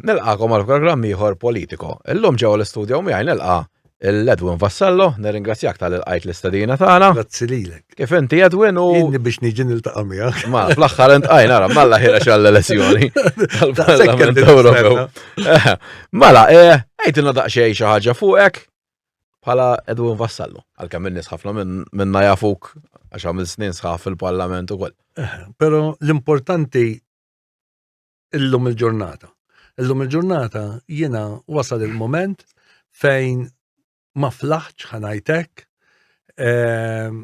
Nilqakom għal programm ieħor Politico. Illum ġewwa l-istudio miegħi nilqa' l-Edwin Vassallo, nirringrazzjak tal-ilqajt l-istedina tagħna. Grazzi lilek. Kif inti Edwin u. Inni biex niġi niltaqa' miegħek. Ma fl-aħħar intqajna nara malla ħira xall-elezzjoni tal-Parlament Ewropew. Eh, mela, eh, għidilna daqsxejn xi ħaġa fuqek bħala Edwin Vassallo, għalkemm in-nies ħafna minna jafuk għax għamil snin sħaf fil-Parlament ukoll. Eh, però l-importanti illum il-ġurnata. Illum il-ġurnata jiena wasal il-moment fejn ma flaħċ ħanajtek ehm,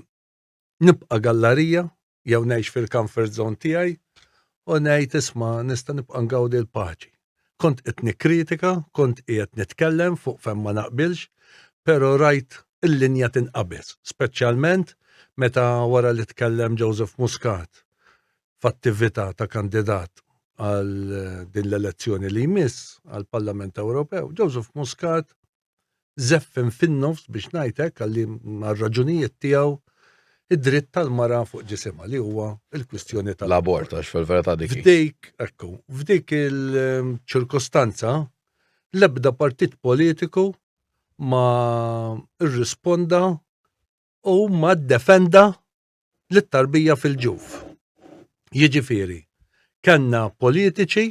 nibqa' gallarija jew ngħix fil-comfort zone tiegħi u ngħid isma' nista' nibqa' ngawdi l-paċi. Kont qed nikkritika, kont qiegħed nitkellem fuq fejn ma naqbilx, però rajt il-linja tinqabeż, speċjalment meta wara li tkellem Joseph Muscat f'attività ta' kandidat għal din l-elezzjoni li jmiss għall-Parlament Ewropew, Joseph Muscat żeffen fin-nofs biex ngħid hekk għalli għar-raġunijiet tiegħu id-dritt tal-mara fuq ġisimha li huwa l-kwistjoni tal-abort għax fil-verità dik. F'dik, ekku, f'dik il-ċirkostanza l-ebda partit politiku ma rrisponda u ma ddefenda lit-tarbija fil-ġuf. Jiġifieri, kellna politiċi,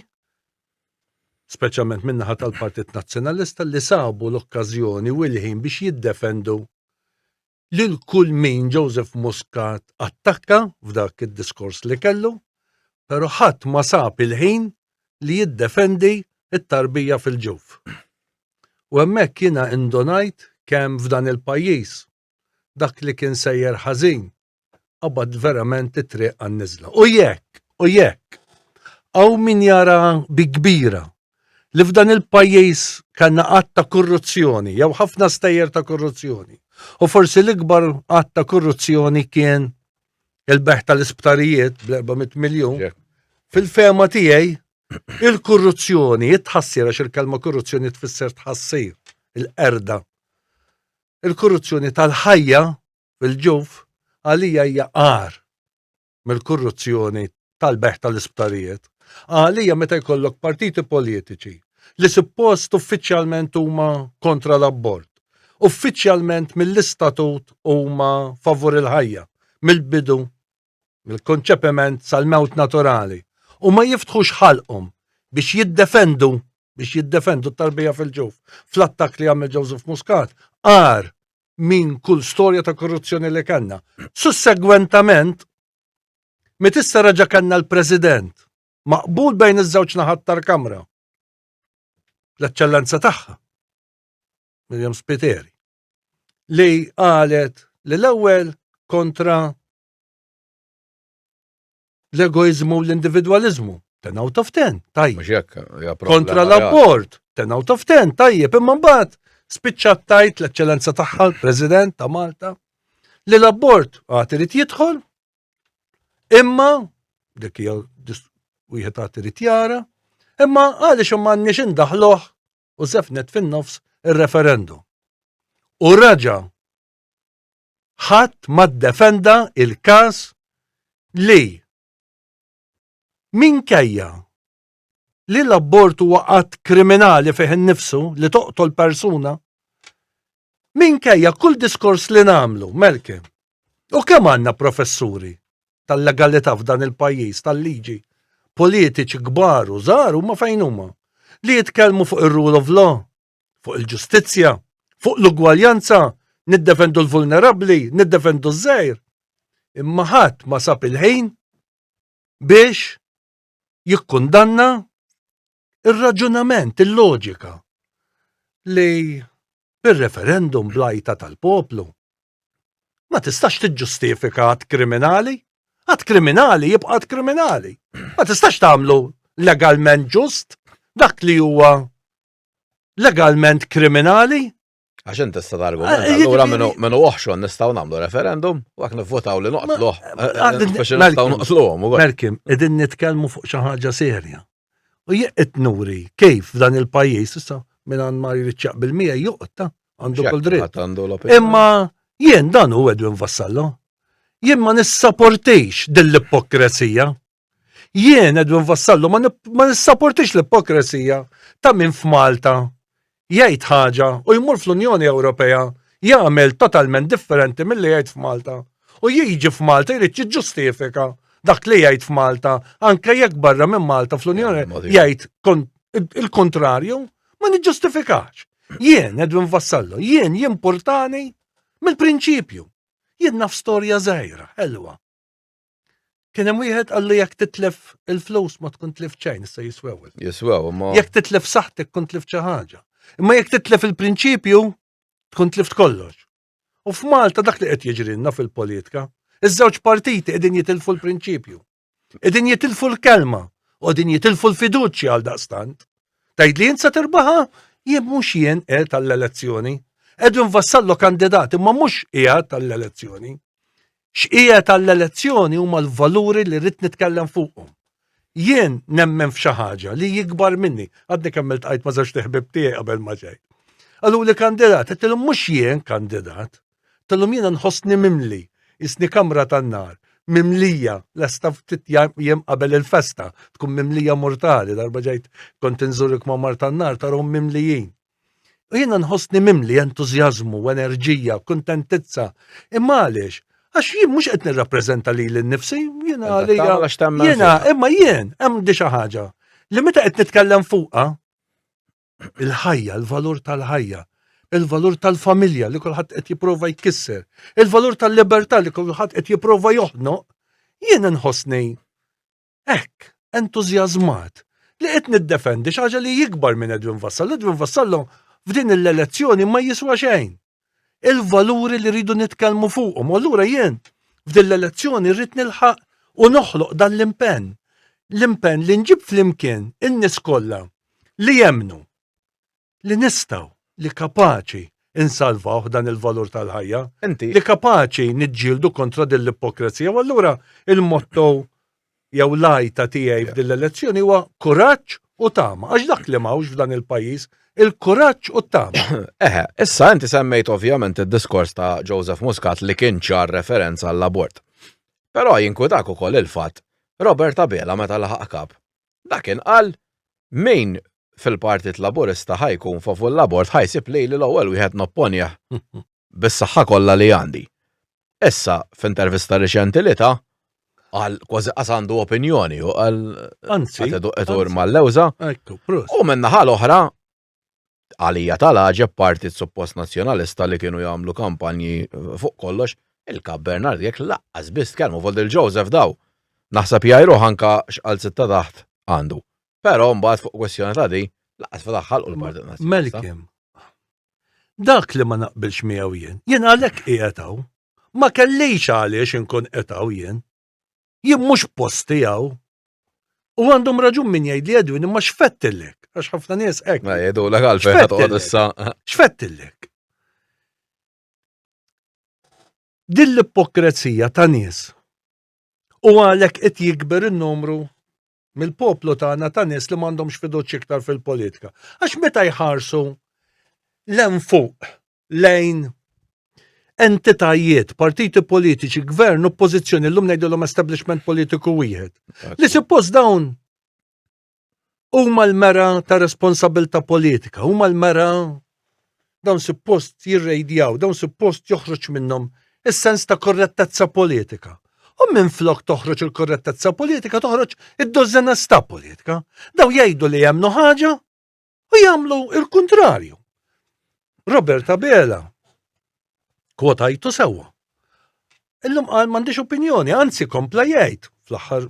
speċjalment min-naħa tal-Partit Nazzjonalista, li sabu l-okkażjoni u l-ħin biex jiddefendu lil kull min Joseph Muscat attakka f'dak id-diskors li kellu, però ħadd ma sab il-ħin li jiddefendi t-tarbija fil-ġuf. U hemmhekk jiena indonajt kemm f'dan il-pajjiż dak li kien sejjer ħażin qabad verament it-triq għan-niżla. U jekk, u jekk, hawn min jara bi kbira li f'dan il-pajjiż kellna qatt ta' korruzzjoni jew ħafna stejjer ta' korruzzjoni. U forsi l-ikbar qatt ta' korruzzjoni kien il-beħ tal-isptarijiet bl-400 miljun. Fil-fema tiegħi il-korruzzjoni, it-tħassir għax il-kelma korruzzjoni tfisser tħassir, il-qerda Il-korruzzjoni tal-ħajja fil-ġuf għalija hija agħar mill-korruzzjoni tal-bejgħ tal-isptarijiet. Għalija meta jkollok partiti politiċi li suppost uffiċjalment huma kontra l-abort, uffiċjalment mill-istatut huma favur il-ħajja, mill-bidu, mill-konċepiment sal-mewt naturali, u ma jiftħux ħalqhom biex jiddefendu biex jiddefendu t-tarbija fil-ġuf fl-attakk li għamel Joseph Muscat, għar minn kull storja ta' korruzzjoni li kellna. Sussegwentament, met issa raġa kellna l-President maqbul bejn iż-żewġ naħat tal-Kamra. L-eċċellenza tagħha, Miriam Spiteri, li qalet li l-ewwel kontra l-egoizmu u l-individwalizmu. 10 out of 10, tajjeb. Kontra l-abort, 10 out of 10, tajjeb, imma mbagħad spiċċat tajt l-eċċellenza tagħha l-President ta' Malta li l-abort għad irid jidħol, imma dik hija wieħed għad irid jara, imma għaliex m'għandniex indaħluh u żefnet fin-nofs ir-referendum. U raġa' Ħadd ma ddefenda il-każ li minkejja li l-abort huwa att kriminali fih innifsu li toqtol persuna, minkejja kull diskors li nagħmlu, Malcolm, u kemm għandna professuri tal-legalità f'dan il-pajjiż, tal-liġi, politiċi kbar u żgħar huma fejn huma, li jitkellmu fuq ir-rule of law, fuq il-ġustizzja, fuq l-ugwaljanza, niddefendu l-vulnerabbli, niddefendu ż-żgħir. Imma ħadd ma sab il-ħin biex jikkundanna ir-raġunament, il-loġika li bir-referendum blajta tal-poplu ma tistax tiġġustifika att kriminali. Att kriminali jibqa' att kriminali. Ma tistax tagħmlu legalment ġust dak li huwa legalment kriminali. Għax inti tista' targumenta, eh, allura minnu oħxon nistgħu nagħmlu referendum u għak nivvotaw li noqtluh. Eh, eh, nistgħu noqtluhom ukoll. Merkim, qegħdin nitkellmu fuq xi ħaġa serja. U jekk qed nuri kif f'dan il-pajjiż issa minn ma jrid jaqbel miegħi joqgħod għandu kull dritt. Imma jien dan hu Edwin Vassallo. Jien ma nissaportix din l-ipokresija. Jien Edwin Vassallo ma nissaportix l-ipokresija ta' min f'Malta jgħid ħaġa u jmur fl-Unjoni Ewropea jagħmel totalment differenti milli jgħid f'Malta. U jiġi f'Malta jrid jiġġustifika dak li jgħid f'Malta anke jekk barra minn Malta fl-Unjoni jgħid il-kontrarju ma niġġustifikax. Jien Edwin Vassallo, jien jimpurtani mill-prinċipju. Jien naf storja żgħira, ħelwa. Kien hemm wieħed qallu jekk titlef il-flus ma tkun tlif xejn, issa jiswew. Jiswew, ma. Jekk titlef saħħtek tkun tlift xi ħaġa. Imma jekk titlef il-prinċipju tkun tlift kollox. U f'Malta dak li qed jiġrilna fil-politika, iż-żewġ partiti qegħdin jitilfu l-prinċipju. Qegħdin jitilfu l-kelma u qegħdin jitilfu l-fiduċja għal daqstant. Tgħid li int se tirbaħa? Jien mhux jien qiegħed għall-elezzjoni. Edwin Vassallo kandidat imma mhux qiegħed għall-elezzjoni. X'qiegħed għall-elezzjoni huma l-valuri li rrid nitkellem fuqhom. Jien nemmen f'xi ħaġa li jikbar minni. Għadni kemm iltqajt ma' żewġt iħbieb tiegħi qabel ma ġejt. Qaluli kandidat, għedtilhom mhux jien kandidat. Għedtilhom jiena nħossni mimli, jisni kamra tan-nar, mimlija, lesta ftit jiem qabel il-festa, tkun mimlija mortali, darba ġejt kont inżur il-kmamar tan-nar tarhom mimlijin. U jiena nħossni mimli entużjażmu, enerġija, kuntentizza. Imma għaliex? Għax jien mhux qed nirrappreżenta lili nnifsi, jiena għalija. Jiena, imma jien hemm di xi ħaġa li meta qed nitkellem fuqha il-ħajja, il-valur tal-ħajja, il-valur tal-familja li kulħadd qed jipprova jkisser, il-valur tal-libertà li kulħadd qed jipprova joħnoq, jien nħossni Hekk, entużjażmat, li qed niddefendi xi ħaġa li jikbar minn Edwin Vassallo. Edwin Vassallo f'din l-elezzjoni ma jiswa xejn. Il-valuri li rridu nitkellmu fuqhom. U allura jien f'din l-elezzjoni rrid nilħaq u noħloq dan l-impenn. L-impenn li nġib flimkien in-nies kollha li jemmnu li nistgħu, li kapaċi insalvawh dan il-valur tal-ħajja. Inti. Li kapaċi niġġieldu kontra din l-ipokrezija. U allura il-motto jew l-għajta tiegħi f'din l-elezzjoni huwa kuraġġ u tama. Għax dak li m'hawnx f'dan il-pajjiż, il-kuraġġ u t-tama. Eħe, issa inti semmejt ovvjament id-diskors ta' Joseph Muscat li kien ċar referenza għall-abort. Però jinkwitak ukoll il-fatt Robert Abela meta laħaq kap Dak kien qal min fil-Partit Laburista ħa jkun favur l-abort ħa jsib lili l-ewwel wieħed nopponih bis-saħħa kollha li għandi. Issa f'intervista riċenti li ta qal kważi qas għandu opinjoni u qal Anzi, qed mal-lewża. U min-naħa l-oħra Għalija tal-għaġeb partit suppost nazzjonalista li kienu jagħmlu kampanji fuq kollox, il-Kap Bernard Grech laqqas biss tkellmu fuq lil Joseph daw. Naħseb jgħajruh anka x'qal sitta taħt għandu. Però mbagħad fuq kwestjoni ta' di, laqqas fetaħ ħalqu l-Partit Nazzjonalista. Melkim, dak li ma naqbilx miegħu jien, jien għalhekk qiegħed hawn. Ma kellix għaliex inkun qed hawn jien. Jien mhux posti hawn. U għandhom raġun min jgħid li Edwin imma x'fettillek? Għax ħafna nies hekk. Ma jgħidulek għalfejn ħa toqgħod issa. X'fettillek? Din l-ipokrezija ta' nies u għalhekk qed jikber in-numru mill-poplu tagħna ta' nies li m'għandhomx fiduċja iktar fil-politika. Għax meta jħarsu l fuq lejn entitajiet, partiti politiċi, gvern, oppożizzjoni, llum ngħidulhom establishment politiku wieħed. Li suppost dawn huma l-mera ta' responsabilità politika, huma l-mera dawn suppost jirrejdjaw, dawn suppost joħroġ minnhom is-sens ta' korrettezza politika. U minn flok toħroġ il-korrettezza politika, toħroġ id-dożenestà politika. Daw jgħidu li jemmnu ħaġa u jagħmlu il-kuntrarju. Robert Abela kwotajtu sewwa. Illum qal m'għandix opinjoni, anzi kompla jgħid fl-aħħar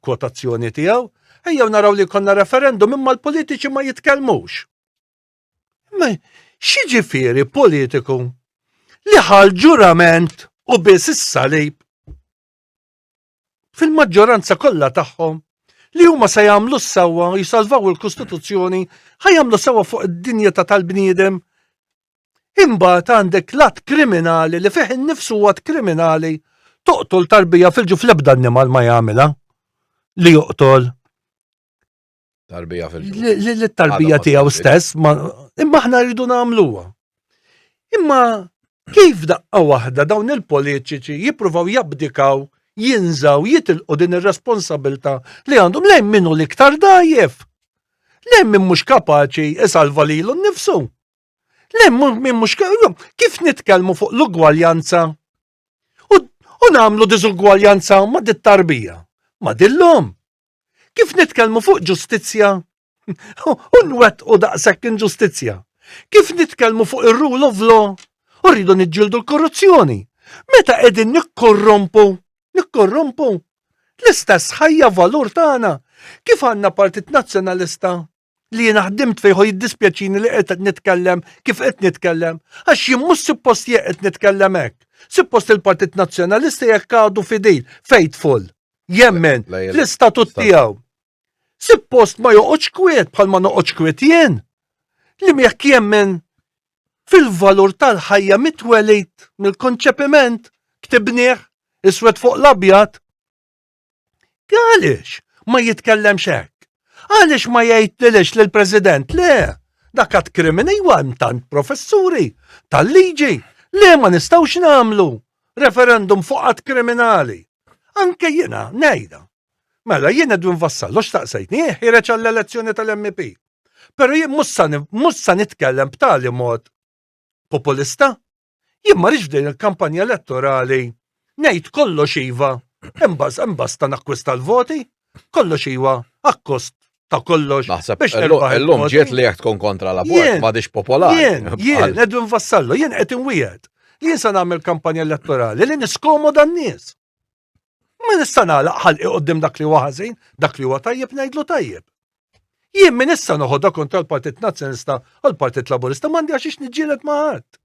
kwotazzjoni tiegħu, ejjew naraw li konna referendum imma l-politiċi ma jitkellmux. Ma x'jiġifieri politiku li ħal ġurament u biss is-salib fil-maġġoranza kollha tagħhom li huma se jagħmlu s-sewwa jisalvaw il-Kostituzzjoni, ħa jagħmlu sewwa fuq id-dinjità tal-bniedem. Imbagħad għandek l-att kriminali li fih innifsu huwa att kriminali toqtol tarbija fil-ġuf l-ebda annimal ma jagħmilha li joqtol Tarbija fil-ġuf. Li t-tarbija tiegħu stess, imma aħna rridu nagħmluha. Imma kif daqqa waħda dawn il-politiċi jippruvaw jabdikaw, Jinżaw jitilqu din ir-responsabilità li għandhom lejn min hu l-iktar dgħajjef. Lejn min mhux kapaċi isalva lilu nnifsu. Lejn min mhux kif nitkellmu fuq l-ugwaljanza u nagħmlu diżugwaljanza ma' dit-tarbija, ma' dillum. Kif nitkellmu fuq ġustizzja u nwettqu daqshekk inġustizzja? Kif nitkellmu fuq ir-rule of law u rridu niġġieldu l-korruzzjoni? Meta qegħdin nikkorrompu, nikkorrompu l-istess ħajja valur tagħna. Kif għandna Partit Nazzjonalista li jiena ħdimt fejn u jiddispjaċini li qed nitkellem kif qed nitkellem, għax jien mhux suppost jien qed nitkellem hekk. Suppost il-Partit Nazzjonalista jekk għadu fidil, faithful, jemmen l-istatut tiegħu. Suppost ma joqgħodx kwiet bħal ma noqgħodx kwiet jien. Li jekk jemmen fil-valur tal-ħajja mitwelid mill-konċepiment ktibnieh iswed fuq l-abjad Għaliex ma jitkellemx hekk? Għaliex ma jgħidlilix lill-President le, dak għad krimini iwa hemm tant professuri tal-liġi le ma nistgħux nagħmlu referendum fuq att kriminali. Anke jiena ngħidha. Mela jien Edwin Vassallo x'taqsejtni jien ħireġ għall-elezzjoni tal-MEP. Però jien mhux sa nitkellem b'tali mod populista. Jien ma rridx f'din il-kampanja elettorali ngħid kollox iva, imbasta nakkwista l-voti, kollox iva, akkost ta' kollox. Naħseb illum ġiet li jekk tkun kontra l-abort m'għadix popolari. Jien, jien, Edwin Vassallo, jien qed inwiegħed li jien se nagħmel kampanja elettorali li niskomoda n-nies. Ma nista' nagħlaq ħalqi qudiem dak li huwa ħażin, dak li huwa tajjeb ngħidlu tajjeb. Jien minn issa noħodha kontra l-Partit Nazzjonalista u l-Partit Laburista m'għandi għax niġġieled ma' ħadd.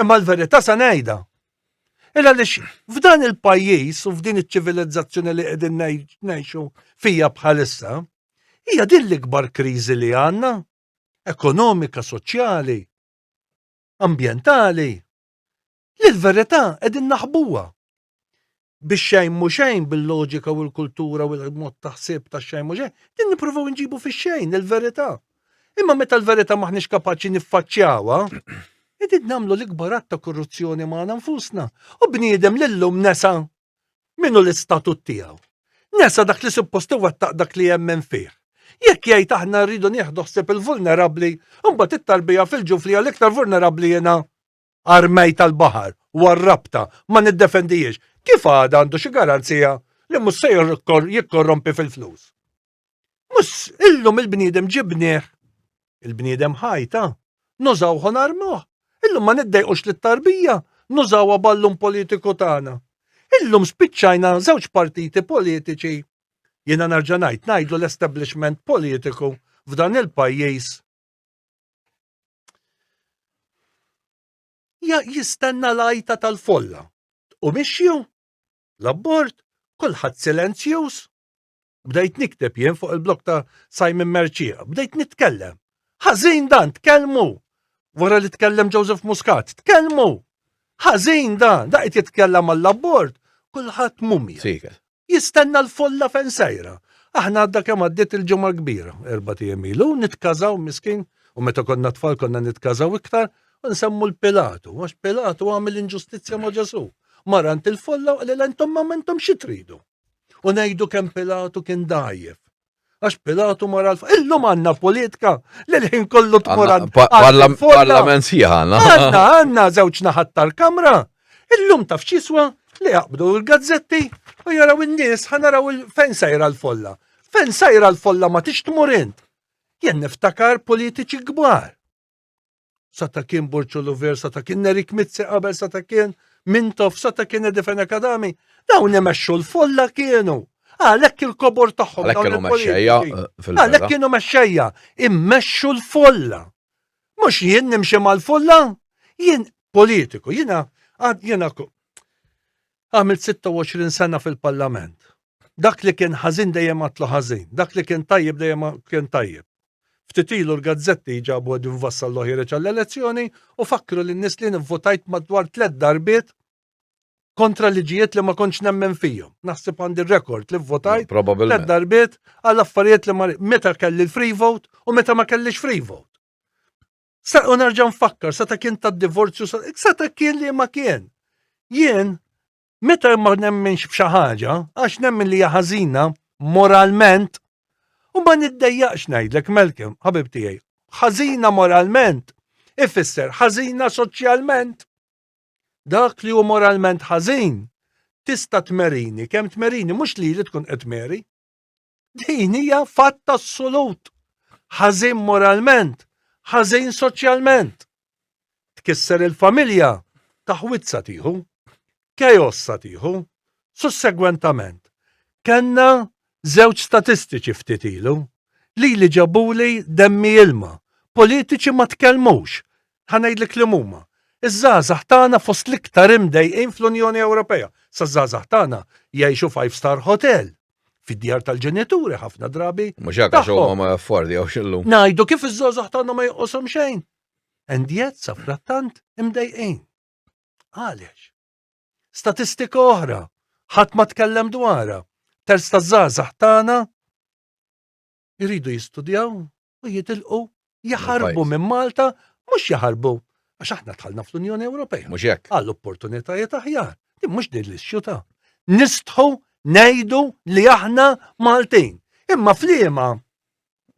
Imma l-verità sa ngħidha. Illa għaliex f'dan il-pajjiż u f'din iċ-ċivilizzazzjoni li qegħdin ngħixu fija bħalissa, hija din l-ikbar kriżi li għandna, ekonomika, soċjali, ambjentali, li l-verità qegħdin naħbuha. Biex xejn mhu xejn bil-loġika u l-kultura u l-mod ta' ħsieb ta' xejn mhu xejn, din nippruvaw nġibu fix-xejn il-verità. Imma meta l-verità m'aħniex kapaċi niffaċċjawha, qegħdin nagħmlu l-ikbar att ta' korruzzjoni magħna nfusna. U bniedem li llum nesa minnu l-istatut tiegħu. Nesa dak li suppost iwettaq dak li jemmen fih. Jekk jgħid aħna rridu nieħdu ħsieb il-vulnerabbli, imbagħad it-tarbija fil-ġuf li hija l-iktar vulnerabbli jiena armej tal-baħar warrabta ma niddefendijiex, kif għada għandu xi garanzija li mhux se jikkorrompi fil-flus? Mhux illum il-bniedem ġibnieh, il-bniedem ħajta, nużawh u narmuh. Illum ma niddejqux lit-tarbija, nużawha ballun politiku tagħna. Illum spiċċajna żewġ partiti politiċi. Jiena nerġa' ngħid ngħidlu l-establishment politiku f'dan il-pajjiż Ja jistenna l-għajta tal-folla. U mixju, l-abort, kulħadd silenzjuż. Bdejt nikteb jien fuq il-blog ta' Simon Merċija, bdejt nitkellem. Ħażin dan, tkellmu! Wara li tkellem Joseph Muscat, tkellmu! Ħażin dan, da qed jitkellem għall-abort, kulħadd mumja. Jistenna l-folla fejn sejra. Aħna għadda kemm għaddiet il-ġimgħa kbira, erba' ijiem ilu, nitkażaw miskin, u meta konna tfal konna nitkażaw iktar, u nsemmu l-Pilatu, għax Pilatu għamel inġustizzja ma' Ġesù. Mar għand il-folla u qalilha intom ma intom xi tridu. U ngħidu kemm Pilatu kien dgħajjef. Għax Pilatu mar għal Illum għandna politika li l-ħin kollu tmur għal Parlament sħiħ għandna. Għandna għandna żewġ naħat tal-kamra. Illum taf x'jiswa li jaqbdu l-gazzetti u jaraw in-nies ħa naraw fejn sejra l-folla. Fejn sejra l-folla ma tix tmur int. Jien niftakar politiċi kbar. Sa ta' kien Burċu Luver, sa ta' kien Nerik Mizzi qabel, sa ta' kien Mintoff, sa ta' kien Eddie Fenech Adami. Dawn imexxu l-folla kienu. Għalhekk il-kobor tagħhom. Għalhekk kienu mexxejja eh, fil Għalhekk kienu mexxejja, immexxu l-folla. Mhux jien nimxi mal-folla, jien politiku, jiena jiena għamilt 26 sena fil-parlament. Dak li kien ħażin dejjem għatlu ħażin, dak li kien tajjeb dejjem kien tajjeb. Ftit ilu l-gazzetti ġabu Edwin Vassallo ħiereġ għall-elezzjoni u fakkru lin-nies li nivvotajt madwar tlett darbiet kontra liġijiet li ma kontx nemmen fihom. Naħseb għandi rekord li vvotajt tliet darbiet għal affarijiet li ma meta kelli l-free vote u meta ma kellix free vote. Sa u nerġa' nfakkar, seta' kien tad-divorzju, seta' kien li ma kien. Jien. Meta ma nemminx f'xi ħaġa, għax nemmen li hija ħażina moralment, u ma niddejjaqx ngħidlek Malcolm, ħabib tiegħi, ħażina moralment ifisser ħażina soċjalment. Dak li hu moralment ħażin tista' tmerini kemm tmerini mhux lili tkun qed tmeri. Din hija fatt assolut. Ħażin moralment, ħażin soċjalment. Tkisser il-familja, taħwizza tieħu, chaos tieħu. Sussegwentament, kellna żewġ statistiċi ftit ilu li li ġabuli demmi ilma. Politiċi ma tkellmux. Ħa ngħidlek li huma. Iż-żgħażagħ tagħna fost l-iktar imdejqin fl-Unjoni Ewropea. Sa żgħażagħ tagħna jgħixu five star hotel. Fid-djar tal-ġenituri ħafna drabi. Mhux hekk għax huma ma jaffordjawx illum. Ngħidu kif iż-żgħażagħ tagħna ma jonqoshom xejn. And yet sa frattant imdejqin. Għaliex? Statistika oħra, ħadd ma tkellem dwarha. Terz taż-żgħażagħ tagħna jridu jistudjaw u jitilqu jaħarbu minn Malta, mhux jaħarbu għax aħna dħalna fl-Unjoni Ewropea. Mhux hekk. Għall opportunitajiet aħjar. Din mhux din l-issue ta' nistħu ngħidu li aħna Maltin. Imma fliema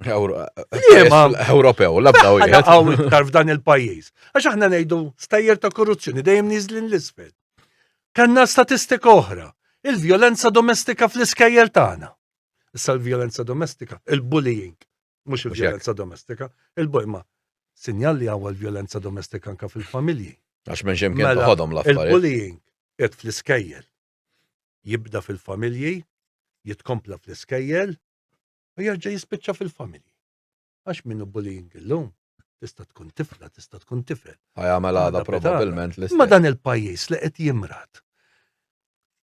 Ewropew, l-abda u Għaw iktar f'dan il-pajjiż. Għax aħna ngħidu stajjer ta' korruzzjoni dejjem niżlin l-isfel. Kanna statistika oħra, il-vjolenza domestika fl-iskejjel tagħna. Issa l-vjolenza domestika, il-bullying, mhux il-vjolenza domestika, il-bullying ma sinjal li għaw l-vjolenza domestika anka fil-familji. Għax minn ximkien mela, toħodhom l-affarijiet. Il-bullying qed fl-iskejjel. Jibda fil-familji, jitkompla fl-iskejjel u jerġa' jispiċċa fil-familji. Għax minnu bullying illum, tista' tkun tifla, tista' tkun tifel. Ħajamel għada probabbilment l Ma dan il-pajjiż li qed jimrad.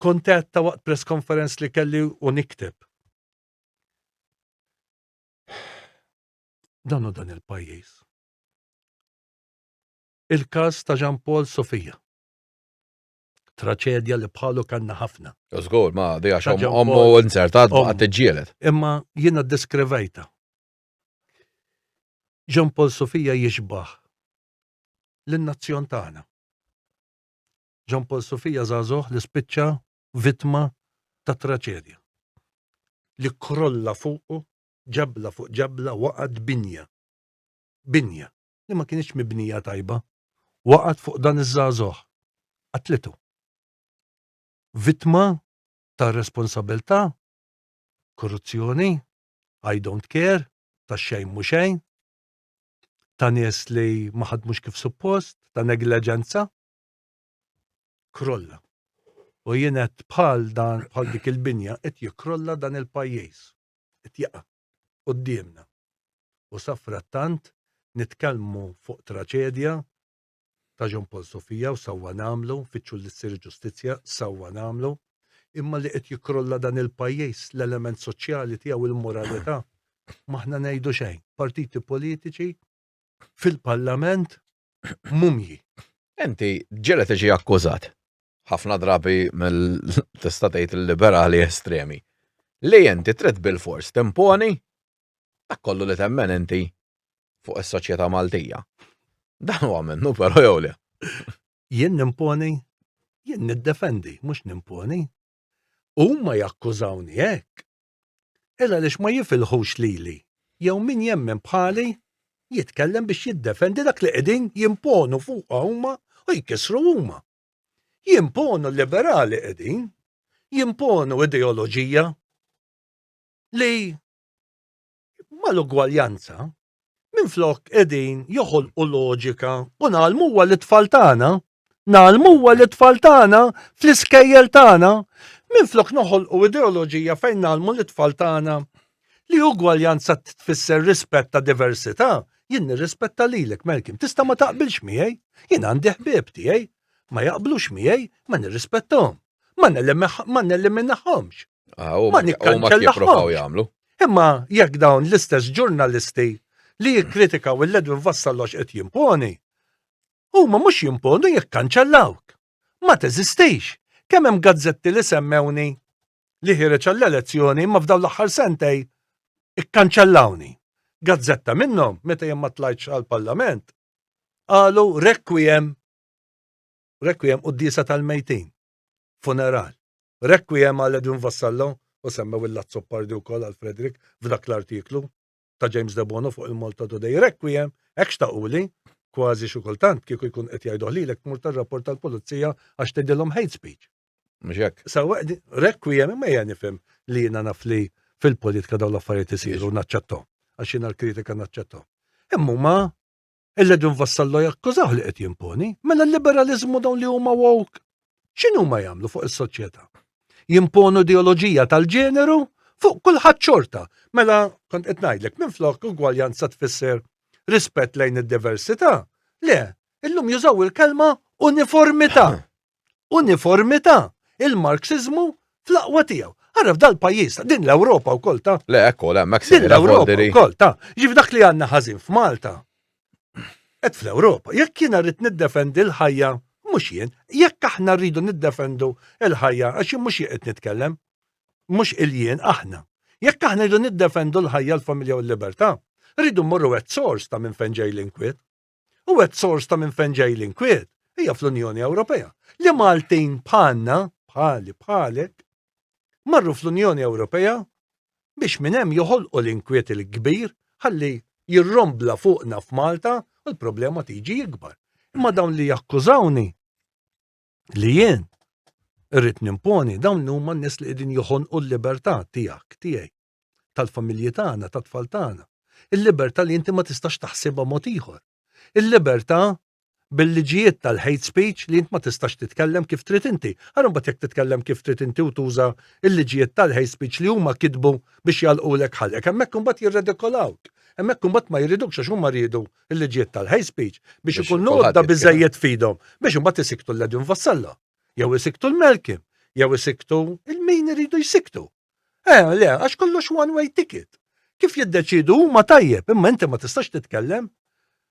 Kont ta' waqt press conference li kelli u nikteb. Dan u dan il-pajjiż. Il-każ ta' Jean Paul Sofia. Traċedja li bħalu kanna ħafna. Żgur, ma di għax ommu inzertat baqgħet tiġġieled. Imma jiena ddeskrivejta. Jean Paul Sofia jixbaħ lin-nazzjon tagħna. Jean Paul Sofia żagħżugħ li spiċċa vittma ta' traċedja. Li krolla fuqu ġebla fuq ġebla waqgħet binja. Binja li ma kienx mibnija tajba. Waqgħet fuq dan iż-żagħżugħ. Qatlitu. Vittma ta' responsabilità, korruzzjoni, I don't care, ta' xejn mhu xejn, ta' nies li ma ħadmux kif suppost, ta' negliġenza. Krolla. U jien qed bħal dan bħal dik il-binja qed jikkrolla dan il-pajjiż. Qed jaqa' quddiemna. U safrattant nitkellmu fuq traċedja ta' Jean Paul Sofia u sewwa nagħmlu, nfittxu li ssir ġustizzja, sewwa nagħmlu, imma li qed jikkrolla dan il-pajjiż, l-element soċjali tiegħu il-moralità, m'aħna ngħidu xejn. Partiti politiċi fil-Parlament mumji. Inti ġieli tiġi akkużat ħafna drabi mill tista' tgħid il-liberali estremi li inti trid bil-fors timponi dak kollu li temmen inti fuq is-soċjetà Maltija. Dan huwa minnu però jew le. Jien nimponi, jien niddefendi, mhux nimponi. Huma jakkużawni hekk. Illa għaliex ma jifilħux lili jew min jemmen bħali jitkellem biex jiddefendi dak li qegħdin jimponu fuqha huma u jkissru huma. Jimponu liberali qegħdin, jimponu ideoloġija li mal-ugwaljanza minflok qegħdin joħolqu loġika u ngħallmuha lit-tfal tagħna, ngħallmuha lit-tfal tagħna fl-iskejjel tagħna, minflok noħolqu ideoloġija fejn ngħallmu lit-tfal tagħna li ugwaljanza tfisser rispett ta' diversità, jien nirrispetta lilek Malcolm, tista' ma taqbilx miegħi, jien għandi ħbieb tiegħi, ma jaqblux miegħi, ma nirrispettahom, ma neliminahomx. Ah, ma nikkanċellahomx. jagħmlu. Imma jekk dawn l-istess ġurnalisti li jikkritikaw il-Edwin Vassallo qed jimponi, huma mhux jimponu jikkanċellawk. Ma teżistix. Kemm hemm gazzetti li semmewni li ħireġ għall-elezzjoni imma f'dawn l-aħħar sentej ikkanċellawni. Gazzetta minnhom meta jien ma tlajtx għall-Parlament qalu requiem requiem quddiesa tal-mejtin. Funeral. Requiem għal Edwin Vassallo u semmew il-Azzopardi wkoll għal Frederick f'dak l-artiklu ta' James Debono fuq il-Malta Today. Requiem, hekk xtaquli, kważi xi kultant kieku jkun qed jgħiduh lilek tmur tar-rapport tal-pulizija għax tgħidilhom hate speech. Mhux hekk. Sawa requiem imma ejja nifhem li jiena naf li fil-politika dawn l-affarijiet isiru naċċettom għax jiena l-kritika naċċettom. Imma huma Il-Edwin Vassallo jakkużah li qed jimponi, mela l-liberaliżmu dawn li huma woke. X'inhuma jagħmlu fuq is-soċjetà? Jimponu ideoloġija tal-ġeneru fuq kulħadd xorta. Mela kont qed ngħidlek minflok ugwaljanza tfisser rispett lejn id-diversità. Le, illum jużaw il-kelma uniformità. Uniformità. Il-Marxiżmu fl-aqwa tiegħu. Ara f'dal-pajjiż, din l-Ewropa wkoll ta'. Le, ekku, le, hemmhekk Din l-Ewropa wkoll ta'. Ġif dak li għandna ħażin f'Malta. Qed fl-Ewropa, jekk jiena rrid niddefendi l-ħajja, mhux jien, jekk aħna rridu niddefendu l-ħajja, għax jien mhux jien qed nitkellem, mhux il-jien aħna. Jekk aħna rridu niddefendu l-ħajja, l-familja u l-libertà, rridu mmorru at source ta' minn fejn ġej l-inkwiet. U at source ta' minn fejn ġej l-inkwiet hija fl-Unjoni Ewropea. Li Maltin bħalna, bħali bħalek, marru fl-Unjoni Ewropea biex minn hemm joħolqu l-inkwiet il-kbir ħalli jirrombla fuqna f'Malta u l-problema tiġi ikbar. Imma dawn li jakkużawni li jien irrid nimponi dawn huma n-nies li qegħdin joħonqu l-libertà tiegħek tiegħi. tal-familji tagħna, tat-tfal tagħna. Il-libertà li inti ma tistax taħsibha mod ieħor. Il-libertà bil-liġijiet tal-hate speech li int ma tistax titkellem kif trid inti. Ara mbagħad jekk titkellem kif trid inti u tuża l-liġijiet tal-hate speech li huma kitbu biex jagħlqulek ħalqek, hemmhekk imbagħad jirredikolawk. Hemmhekk imbagħad ma jridukx għax huma riedu l-liġijiet tal-hate speech biex ikun għodda biżejjed f'idhom biex imbagħad isiktu l-Edwin Vassallo, jew isiktu l-Malcolm, jew isiktu il-min iridu jsiktu. Eh, le, għax kollox one way ticket. Kif jiddeċidu huma tajjeb, imma inti ma tistax titkellem.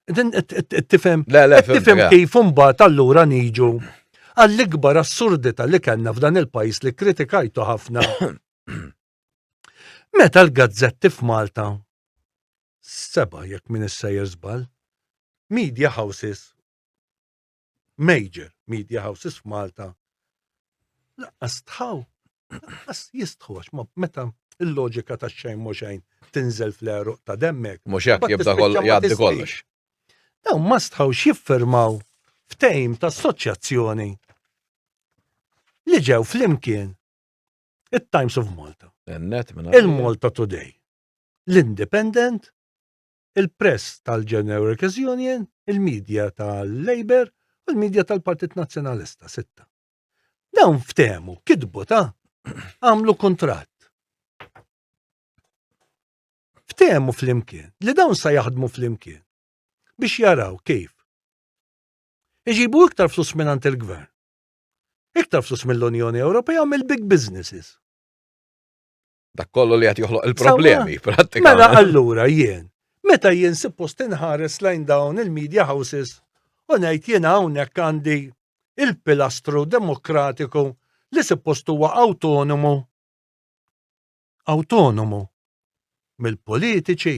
Tifhem? Le, le, tifhem kif imbagħad allura niġu għall-ikbar assurdità li kellna f'dan il-pajjiż li kritikajtu ħafna. Meta l-gazzetti f'Malta seba' jekk min issejjer żball, media houses major media houses f'Malta laqqas tħaw, laqqas jistħu għax ma meta il-loġika ta' xejn mhu xejn tinżel fl-għeruq ta' demmek. Mhux hekk jibda jgħaddi kollox. Dawn ma stħawx jiffirmaw ftehim ta' assoċjazzjoni li ġew flimkien it-Times of Malta, il-Malta Today, l-Independent, il-press tal-General Workers Union, il-media tal-Labour u l-media tal-Partit Nazzjonalista, sitta. Dawn ftehmu, kitbu ta' għamlu kuntratt. Ftehmu flimkien, li dawn sa jaħdmu flimkien biex jaraw kif iġibu iktar flus mingħand il-gvern, iktar flus mill-Unjoni Ewropea u mill-big businesses. Dak kollu li qed joħloq il-problemi, prattikament. Mela allura jien, meta jien suppost inħares lejn dawn il-media houses u ngħid jien hawnhekk għandi il-pilastru demokratiku li suppost huwa autonomu autonomu mill-politiċi,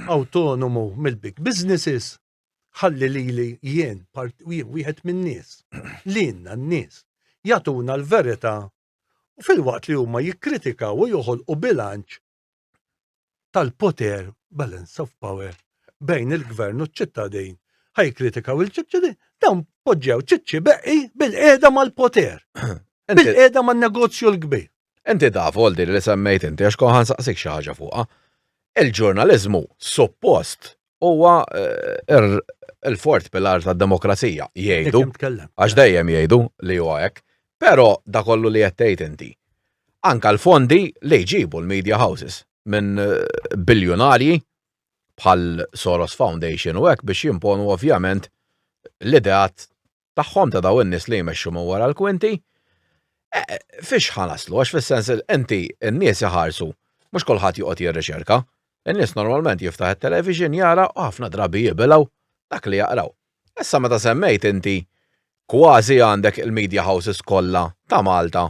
autonomu mill-big businesses, ħalli lili jien part wieħed min-nies, lilna n-nies jagħtuna l-verità u filwaqt li huma jikkritikaw u joħolqu bilanċ tal-poter, balance of power, bejn il-gvern u ċ-ċittadin, ħa jikkritikaw il-ċittadin, dawn poġġew ċiċċi beqqi bil-qiegħda mal-poter, bil-qiegħda man-negozju l-kbir. Inti taf, Oldi, li semmejt inti, għax kont ħa nsaqsik xi ħaġa fuqha. Il-ġurnaliżmu suppost huwa eh, il-fort pilar tad-demokrazija, jgħidu. Għax dejjem jgħidu li huwa hekk. Però da kollu li qed tgħid inti. Anka l-fondi li jġibu l-media houses minn eh, biljunarji bħal Soros Foundation u hekk biex jimponu ovvjament l-ideat tagħhom ta' daw in-nies li jmexxu minn wara l-kwinti. E, e, fiex ħanaslu, għax fis-sens inti n-nies iħarsu, mhux kulħadd joqgħod jirriċerka. In-nies normalment jiftaħ it-television jara u ħafna drabi jibilgħu dak li jaqraw. Issa meta semmejt inti kważi għandek il-media houses kollha ta' Malta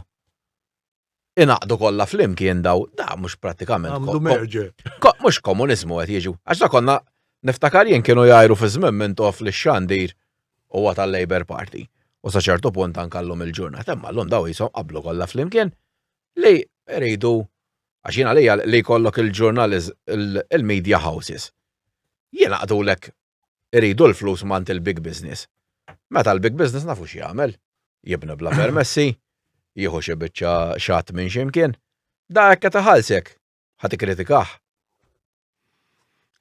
ingħaqdu kollha flimkien daw, da mhux prattikament. Għamlu merger. Mhux komuniżmu qed jiġu. Għax da konna niftakar jien kienu jgħiru fi żmien minn tof li xandir huwa tal-Labour Party. U sa ċertu punt anke llum il-ġurnata, imma llum daw jisom qablu kollha flimkien li jridu għax jien għalija li jkollok il-ġurnaliz il-media houses. Jingħaqdulek iridu l-flus mant il-big business. Meta l-big business nafu x'jagħmel. Jibni bla permessi, jieħu xi biċċa xatt minn x'imkien. Da hekk qed iħallsek, ħa tikkritikah.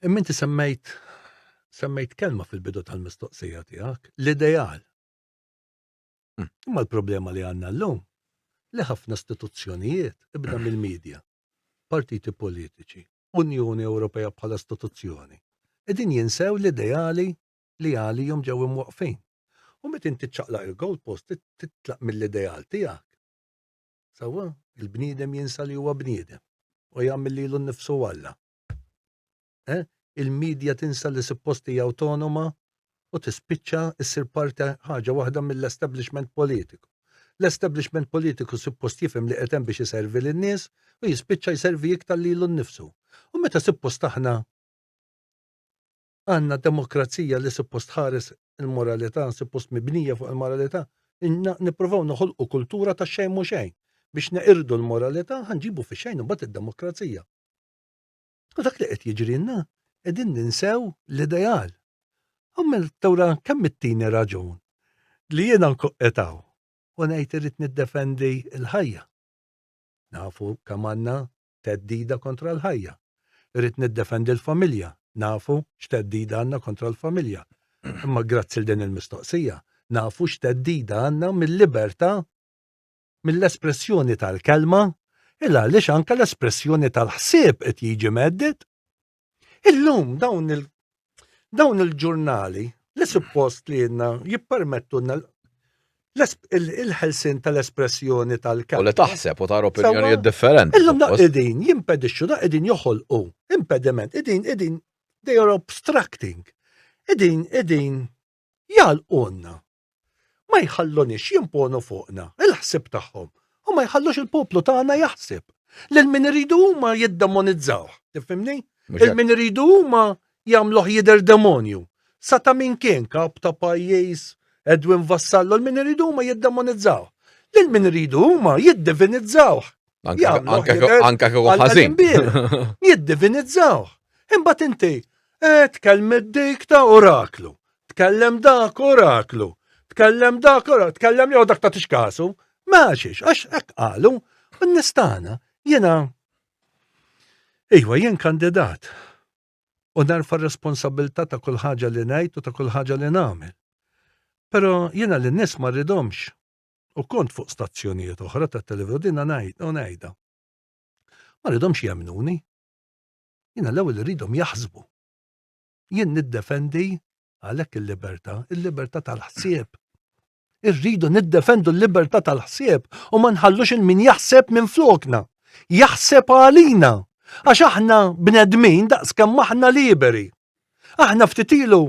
Imma inti semmejt semmejt kelma fil-bidu tal-mistoqsija tiegħek, l-ideal. Hmm. Imma l-problema li għandna llum li ħafna istituzzjonijiet, ibda mill-medja, partiti politiċi, Unjoni Ewropea bħala istituzzjoni, qegħdin jinsew l-ideali li għalihom ġew imwaqqfin. U meta inti ċċaqlaq il-goalpost titlaq mill-ideal tiegħek. Sewwa, il-bniedem jinsa li huwa bniedem u jagħmel lilu nnifsu Alla. Eh? Il-medja tinsa li suppost hija awtonoma u tispiċċa issir parti ħaġa waħda mill-establishment politiku. L-establishment politiku suppost jifhem li qed hemm biex iservi lin-nies u jispiċċa jservi iktar lilu nnifsu. U meta suppost aħna għandna demokrazija li suppost tħares il-moralità, suppost mibnija fuq il-moralità, nippruvaw noħolqu kultura ta' xejn mhu xejn biex neqirdu l-moralità ħa nġibu fix-xejn imbagħad id-demokrazija. U dak li qed jiġrilna qegħdin ninsew l-ideal. U mela tawra kemm ittini raġun li jiena nkun qed hawn u ngħid irrid niddefendi l-ħajja. Nafu kemm għandna theddida kontra l-ħajja. Irrid niddefendi l-familja. Nafu x'theddida għandna kontra l-familja. Imma grazzi l din il-mistoqsija, nafu x'theddida għandna mill-libertà mill-espressjoni tal-kelma, il għaliex anke l-espressjoni tal-ħsieb qed jiġi mhedded. Illum dawn il dawn il-ġurnali li suppost li jenna jippermettulna il-ħelsin tal-espressjoni tal-kelma. U li taħseb u tara opinjonijiet differenti. Illum da qegħdin jimpedixxu, da qegħdin joħolqu impediment, qegħdin qegħdin they are obstructing. Qegħdin qegħdin jagħlqulna. Ma jħalluniex jimponu fuqna il-ħsieb tagħhom u ma jħallux il-poplu tagħna jaħseb. Lil min iridu huma jiddemonizzaw, tifhimni? Il min iridu huma jagħmluh jidher demonju. Sa ta' min kien kap ta' pajjiż, Edwin Vassallo, l min iridu huma jiddemonizzaw. Lil min iridu huma jiddivinizzawh. Anka kieku ħażin. Jiddivinizzawh. Imbagħad inti eh, tkellmet dik ta' oraklu. Tkellem dak oraklu. Tkellem dak oraklu. Tkellem jew dak ta' tixkasu. Ma xiex, għax hekk qalu. U nistana, jiena Iva, jien kandidat. U nerfa' r-responsabilità ta' kull ħaġa li ngħid u ta' kull ħaġa li nagħmel. Però jiena lin-nies ma rridhomx. U kont fuq stazzjonijiet oħra tat-televiżjoni dinha ngħid u ngħidha. Ma rridhomx jemmnuni. Jiena l-ewwel irridhom jaħsbu. Jien niddefendi għalhekk il-libertà, il-libertà tal-ħsieb. Irridu niddefendu l-libertà tal-ħsieb u ma nħallux il min jaħseb minn flokna. Jaħseb għalina. Għax aħna bnedmin daqs kemm aħna liberi. Aħna ftit ilu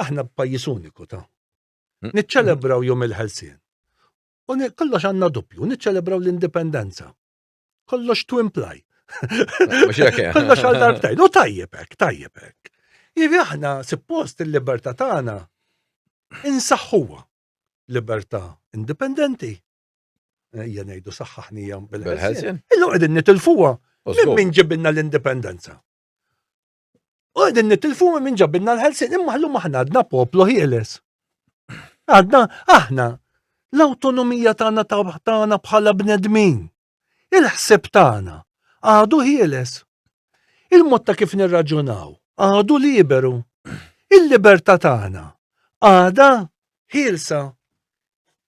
aħna pajjiż uniku ta' mm. Niċċelebraw jum il-ħelsien. U kollox għandna doppju, niċċelebraw l-indipendenza. Kollox twin ply. Kollox għal darbtejn. U tajjeb hekk, tajjeb hekk. Jivi aħna suppost il-libertà tagħna insaħħuha. Libertà indipendenti. Ejja ngħidu saħħaħnija bil-ħelsien. Illum qegħdin nitilfuha minn min ġibilna l-indipendenza. U qegħdin nitilfu minn ġabilna l-ħelsien, imma llum aħna għadna poplu ħieles. Għadna aħna l-awtonomija tagħna tagħna bħala bnedmin. Il-ħsieb tagħna għadu ħieles. Il-mod ta' kif nirraġunaw għadu liberu. Il-libertà tagħna għadha ħielsa.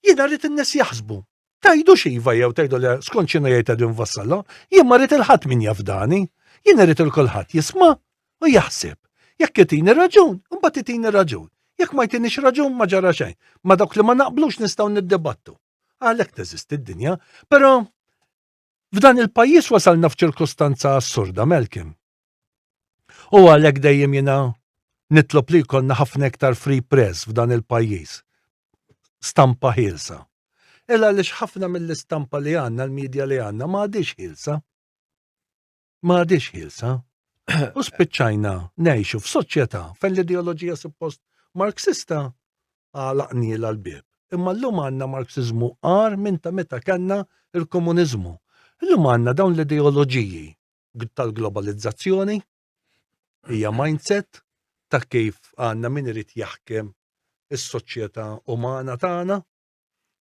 Jiena rrid in-nies jaħsbu. Tgħidux iva jew tgħidu le skont x'inhu jgħid Edwin Vassallo, jien ma rrid il-ħadd min jafdani, jien irrid il kulħadd jisma' u jaħseb. Jekk itini raġun, imbagħad itini raġun. Jekk ma jtinix raġun ma ġara xejn. Ma dawk li ma naqblux nistgħu niddibattu. Għalhekk teżisti d-dinja, però f'dan il-pajjiż wasalna f'ċirkustanza assurda, Malcolm. U għalhekk dejjem jiena nitlob li jkollna ħafna iktar free press f'dan il-pajjiż. Stampa ħielsa. Il għaliex ħafna mill-istampa li għandna, l-medja li għandna, ma għadix ħielsa. Ma għadix ħielsa. U spiċċajna ngħixu f'soċjetà fejn l-ideoloġija suppost Marxista għalaqnielha l-bieb. Imma llum għandna Marxiżmu agħar minn ta' meta kellna l-komuniżmu. Illum għandna dawn l-ideoloġiji tal-globalizzazzjoni, hija mindset ta' kif għandna min irid jaħkem is-soċjetà umana tagħna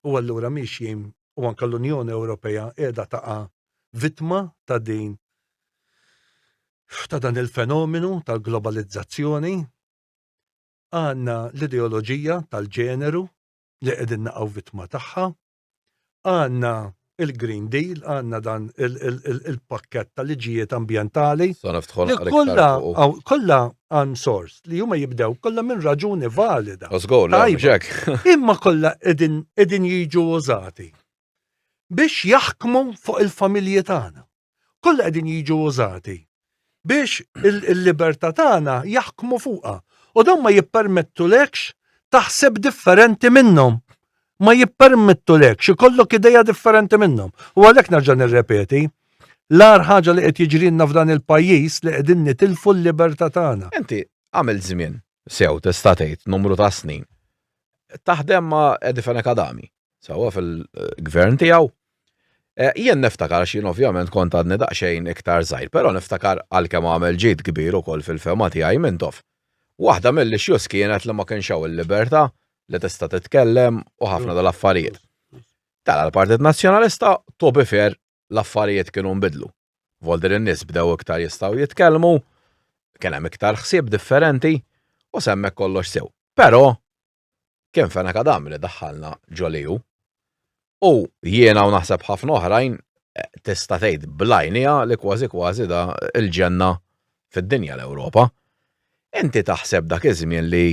u allura miexjin u anke l-Unjoni Ewropea qiegħda taqa' vittma ta' din ta' dan il-fenomenu tal-globalizzazzjoni. Għandna l-ideoloġija tal-ġeneru li qegħdin naqgħu vittma tagħha. Għandna il-Green Deal, għandna dan il-pakket ta' liġijiet ambjentali. Kollha kollha għan sors li huma jibdew kollha minn raġuni valida. Imma kollha qegħdin jiġu użati biex jaħkmu fuq il-familji tagħna. Kollha qegħdin jiġu użati biex il-libertà tagħna jaħkmu fuqha. U dawn ma jippermettulekx taħseb differenti minnhom. Ma jippermettulekx ikollok ideja differenti minnhom. U għalhekk nerġa' nirrepeti, l-agħar ħaġa li qed jiġrilna f'dan il-pajjiż li qegħdin nitilfu l-libertà tagħna. Inti għamil żmien sew tista' tgħid numru ta' snin taħdem ma' Eddie Fenech Adami. Sewwa fil-gvern tiegħu. Eh, jien niftakar għax jien ovvjament kont għadni daqsxejn iktar żgħir, però niftakar għalkemm għamel ġid kbir ukoll fil-fema tiegħi Mintoff. Waħda mill-issues kienet li ma kienx hawn il-libertà li tista' titkellem u ħafna dal-affarijiet. Tara l-Partit Nazzjonalista to be fair l-affarijiet kienu nbidlu. Voldir in-nies bdew iktar jistgħu jitkellmu, kien hemm iktar ħsieb differenti u semmek kollox sew. Però Kien Fenech Adami li daħħalna ġo l-EU. U jiena u naħseb ħafna oħrajn eh, tista' tgħid blajnija li kważi kważi da il-ġenna fid-dinja l-Ewropa. Inti taħseb dak iż-żmien li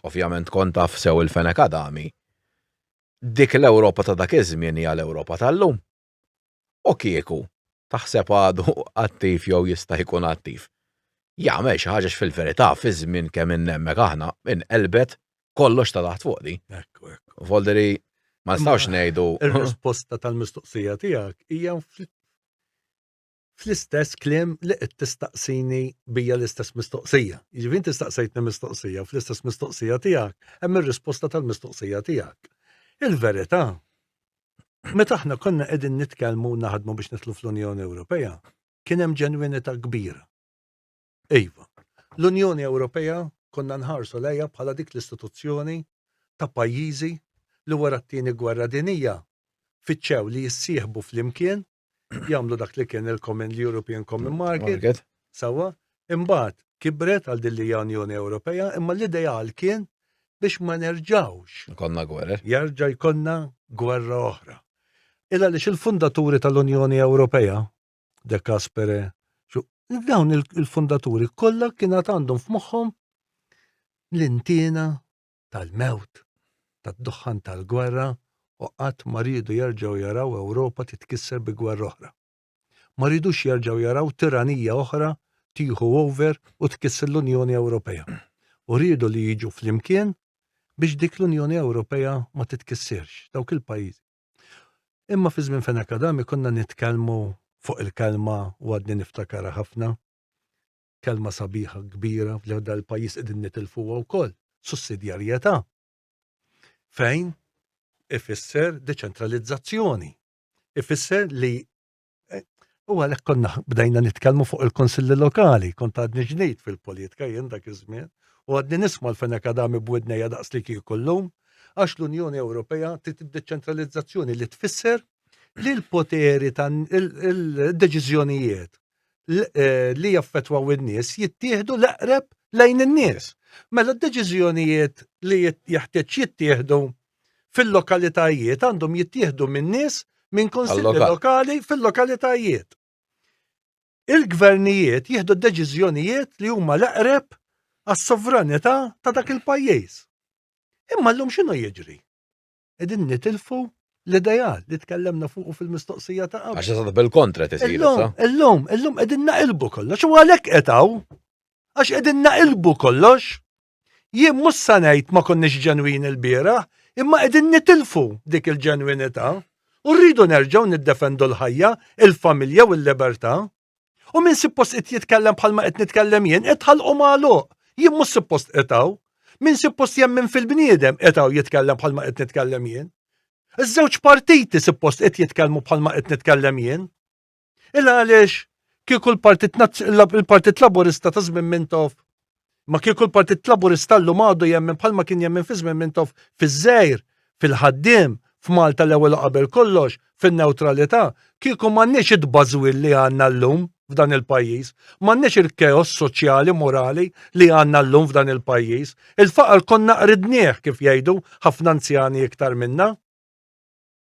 ovvjament kont taf sew il-Fenech Adami, dik l-Ewropa ta' dak iż-żmien hija l-Ewropa tal-lum. U kieku, taħseb għadu attiv jew jista' jkun attiv? Jagħmel xi ħaġa fil-verità fi żmien kemm innemmek aħna inqelbet kollox ta' taħt fuq di. Ekku, ekku. Volderi ma nistgħux ngħidu. Ir-risposta tal-mistoqsija tiegħek hija fl-istess kliem li qed tistaqsini bija l-istess mistoqsija. Jiġifieri inti staqsejtni mistoqsija fl-istess mistoqsija tiegħek hemm ir-risposta tal-mistoqsija tiegħek. Il-verità, meta aħna konna qegħdin nitkellmu u naħdmu biex nidħlu fl-Unjoni Ewropea, kien hemm ġenwinità kbira. Iva, l-Unjoni Ewropea konna nħarsu lejha bħala dik l-istituzzjoni ta' pajjiżi li wara t-tieni gwerra dinija fittxew li jissieħbu flimkien jagħmlu dak li kien il-Common European Common Market, Market. Sawa, imbagħad kibret għal din li hija Unjoni Ewropea, imma l-ideal kien biex ma nerġawx. Konna gwerra. Jerġa' jkollna gwerra oħra. Illa li il-fundaturi tal-Unjoni Ewropea, De Caspere, dawn il-fundaturi kollha kien għandhom f'moħħhom l-intiena tal-mewt, tad-duħħan tal-gwerra u qatt ma riedu jerġgħu jaraw Ewropa titkisser bi gwerra oħra. Ma ridux jerġgħu jaraw tiranija oħra tieħu over u tkisser l-Unjoni Ewropea. U riedu li jiġu flimkien biex dik l-Unjoni Ewropea ma titkissirx, dawk il-pajjiżi. Imma fi żmien Fenech Adami konna nitkellmu fuq il-kelma u għadni niftakarha ħafna, kelma sabiħa kbira li dal-pajjiż qegħdin nitilfuha wkoll, sussidjarjetà. Fejn ifisser deċentralizzazzjoni. Ifisser li eh, u għalhekk konna bdejna nitkellmu fuq il-konsilli lokali, kont għadni ġdid fil-politika jien dak iż-żmien, u għadni nisma' l-Fenech Adami b'widnejja daqs li kieku llum, għax l-Unjoni Ewropea trid id-deċentralizzazzjoni li tfisser li l-poteri ta' il-deċiżjonijiet eh, li jaffettwaw in-nies jittieħdu l-eqreb lejn in-nies. Mela d-deċiżjonijiet li jeħtieġ jittieħdu fil-lokalitajiet għandhom jittieħdu minn nies minn konsilli lokali fil-lokalitajiet. Il-gvernijiet jieħdu deċiżjonijiet li huma l-eqreb għas-sovranità ta' dak il-pajjiż. Imma llum x'inhu jiġri? Qegħdin nitilfu l-ideal li tkellemna fuqu fil-mistoqsija ta' qabel. Għax eżatt bil-kontra tisir. Illum, illum, illum qegħdin naqilbu kollox u għalhekk qed hawn. Għax qegħdin naqilbu kollox. Jien mhux sa ngħid ma konniex ġenwini l-bieraħ, imma qegħdin nitilfu dik il-ġenwinità u rridu nerġgħu niddefendu l-ħajja, il-familja u l-libertà. U min suppost qed jitkellem bħalma qed nitkellem jien, qed ħalqu magħluq. Jien mhux suppost qed hawn. Min suppost jemmen fil-bniedem qed hawn jitkellem bħalma qed nitkellem jien. Iż-żewġ partiti suppost qed jitkellmu bħalma qed nitkellem jien. Illa għaliex kieku l-Partit il-Partit Laburista ta' żmien Mintoff ma kieku l-Partit Laburista llum għadu jemmen bħalma kien jemmen fi żmien Mintoff fiż-żgħir, fil-ħaddiem, f'Malta l-ewwel u qabel kollox, fin-newtralità, kieku m'għandniex it-tbażwil li għandna llum f'dan il-pajjiż, m'għandniex il-keos soċjali, morali li għandna llum f'dan il-pajjiż. Il-faqar konna qridnieh kif jgħidu ħafna anzjani iktar minna.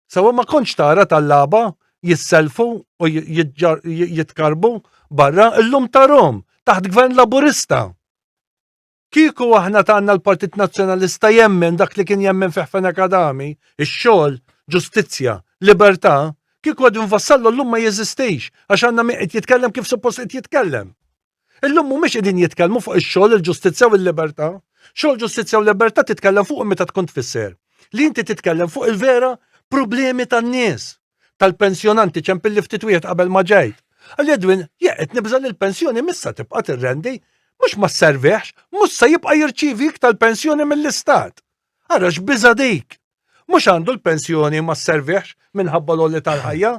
Sewwa ma kontx tara tallaba jissellfu u jitkarbu barra illum tarhom taħt gvern Laburista. Kieku aħna tagħna l-Partit Nazzjonalista jemmen dak li kien jemmen fih Fenech Adami, ix-xogħol, ġustizzja, libertà, kieku Edwin Vassallo llum ma jeżistix għax għandna min qed jitkellem kif suppost qed jitkellem. Illum mhumiex qegħdin jitkellmu fuq ix-xogħol, il-ġustizzja u l-libertà. Xogħol, ġustizzja u libertà titkellem fuq meta tkun tfisser li inti titkellem fuq il-vera problemi tan-nies, tal-pensjonanti ċempilli ftit wieħed qabel ma ġejt. Għal Edwin, jekk qed nibża' li l-pensjoni missa tibqa' tirrendi, mhux ma sservihx, mhux se jibqa' jirċievi iktar pensjoni mill-istat. Ara x'biża' dik! Mhux għandu l-pensjoni ma sservihx minħabba l-għoli tal-ħajja.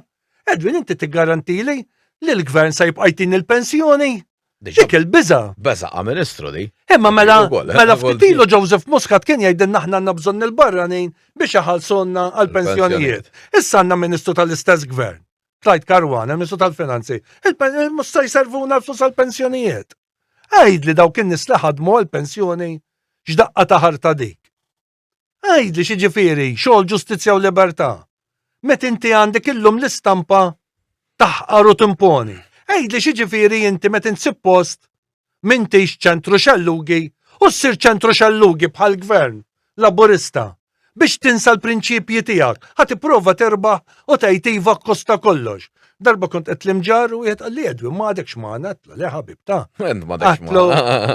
Edwin, inti tiggarantili li l-gvern se jibqa' jtini l-pensjoni? Dik il-biża'. Beża' ministru di. Imma mela mela ftit ilu Joseph Muscat kien jgħidilna aħna għandna bżonn il-barranin biex iħallsulna għall-pensjonijiet. Issa għandna ministru tal-istess gvern. Clyde Caruana, ministru tal-Finanzi. Mhux se jservuna l-flus għall-pensjonijiet. Għidli dawk in-nies li ħadmu għall-pensjoni x'daqqa ta' ħarta dik. Għidli x'jiġifieri xogħol ġustizzja u libertà. Meta inti għandek illum l-istampa taħqar u timponi. Għidli x'jiġifieri inti meta int suppost m'intix ċentru xellugi u ssir ċentru xellugi bħal gvern Laburista biex tinsa l-prinċipji tiegħek, ħa tipprova terbaħ u tgħid iva kosta kollox. Darba kont qed l-imġar u wieħed qalli Edwin ma għadekx magħna, għedtlu le ħabib ta. Għedtlu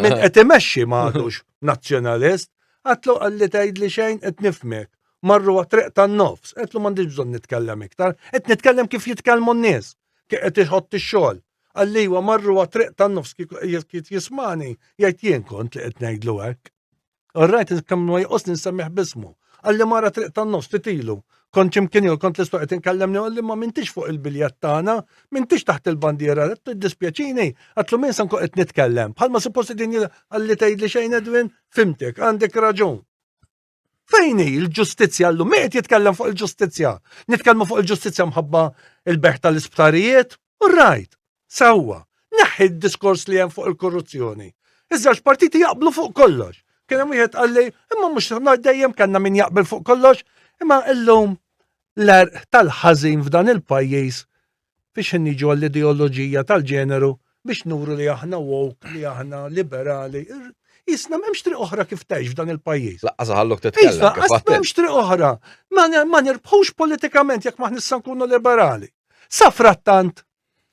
min qed imexxi ma għadux nazzjonalist, Għatlu qalli tgħidli xejn qed nifhmek. Marru għat-triq tan-nofs. Għedtlu m'għandix bżonn nitkellem iktar. Qed nitkellem kif jitkellmu n-nies. Kif qed iħott ix-xogħol. Qalli iwa marru għat-triq tan-nofs kif jismani jgħid jien kont li qed ngħidlu hekk. All right, kemm ma jqosni nsemmih b'ismu. Qalli mara triq tan-nofs titilu. Kont x'imkien jew kont l-istoq qed inkellemni qalli ma m'intix fuq il-biljett tagħna, m'intix taħt il-bandiera, tiddispjaċini, għatlu min se nkun qed nitkellem. Bħalma suppost din qalli tgħidli xejn Edwin, fimtek, għandek raġun. Fejn hi l-ġustizzja llum? Min qed jitkellem fuq il-ġustizzja? Nitkellmu fuq il-ġustizzja mħabba il-beħ tal-isptarijiet? U rajt, sewwa, neħħi d-diskors li hemm fuq il-korruzzjoni. Iż-żewġ partiti jaqblu fuq kollox. Kien hemm wieħed qalli, imma mhux dejjem kellna min jaqbel fuq kollox, imma illum l-għerq tal-ħażin f'dan il-pajjiż biex niġu għall-ideoloġija tal-ġeneru biex nuru li aħna woke, li aħna liberali. Jisna m'hemmx triq oħra kif tgħix f'dan il-pajjiż. Laqqas ħallok titkellem. Isna, m'hemmx triq oħra. Ma nirbħux politikament jekk ma nista' nkunu liberali. Sa frattant,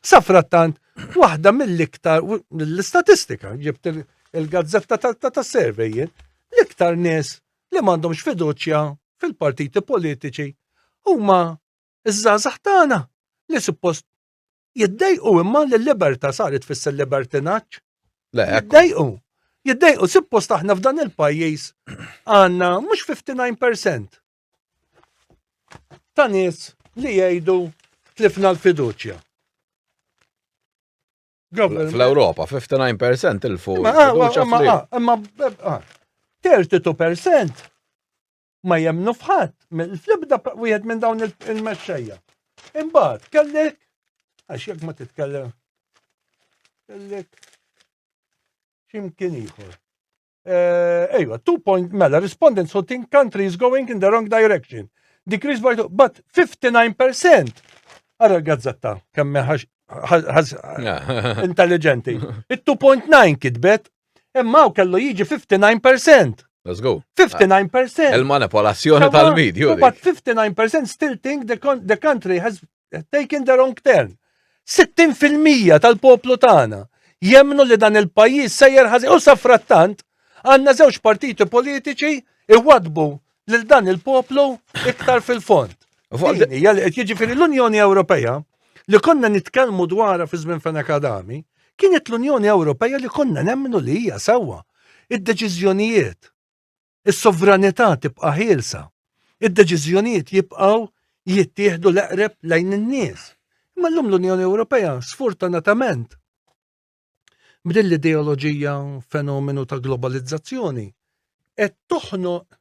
sa frattant, waħda mill-iktar, l-istatistika, ġibt il-gazzetta ta' survey jien, l-iktar nies li m'għandhomx fiduċja fil-partiti politiċi huma iż-żgħażagħ tagħna li suppost jiddejqu imma li l-libertà saret tfisser libertinaġġ. Le, ekku. Jiddejqu. Jiddejqu, suppost aħna f'dan il-pajjiż għandna mhux 59% ta' nies li jgħidu tlifna l-fiduċja. Fl-Ewropa 59% il-fuq. Imma imma 32% ma jemnu f'ħadd, fl-ebda wieħed minn dawn il-mexxejja. Imbagħad kellek għax jekk ma titkellem kellek x'imkien ieħor. Eh, ejwa, 2 point, mela, respondents who think country is going in the wrong direction. Decreased by, but 59%. Ara l-gazzetta, kemm intelligenti. Il-2.9 kitbet, imma u kellu jiġi 59%. Let's go. 59%. Il-manipolazzjoni tal-medju. But 59% still think the, the country has taken the wrong turn. 60% tal-poplu tagħna jemmnu li dan il-pajjiż sejjer ħażin. U safrattant għandna żewġ partiti politiċi iwadbu lil dan il-poplu iktar fil-fond. Din hija li qed jiġifieri l-Unjoni Ewropea li konna nitkellmu dwarha fi żmien Fenech Adami, kienet l-Unjoni Ewropea li konna nemmnu li hija sewwa. Id-deċiżjonijiet. Is-sovranità tibqa' ħielsa. Id-deċiżjonijiet jibqgħu jittieħdu l-eqreb lejn in-nies. Imma llum l-Unjoni Ewropea sfortunatament b'din l-ideoloġija fenomenu ta' globalizzazzjoni qed toħnoq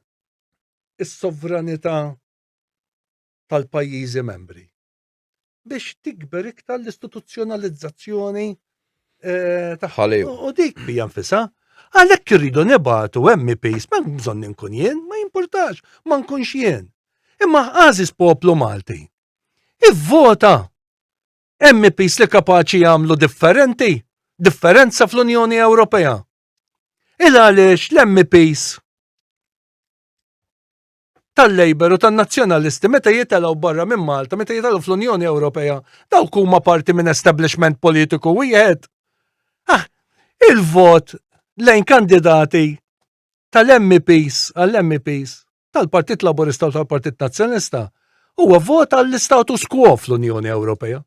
is-sovranità tal-pajjiżi membri biex tikber iktar l-istituzzjonalizzazzjoni eh, tagħha. U dik bija nfisha. Għalhekk irridu nibatu MEPs, ma bżonn inkun jien, ma jimpurtax, ma nkunx jien. Imma għażiż poplu Malti. Ivvota MEPs li kapaċi jagħmlu differenti, differenza fl-Unjoni Ewropea. Il għaliex l-MEPs tal-Labour u tan-Nazzjonalisti meta jitelgħu barra minn Malta, meta jitelgħu fl-Unjoni Ewropea, dawk huma parti minn establishment politiku wieħed. Ah, il-vot lejn kandidati tal-MEPs għall-MEPs tal-Partit Laburista u tal-Partit Nazzjonalista huwa vot għall-status quo fl-Unjoni Ewropea.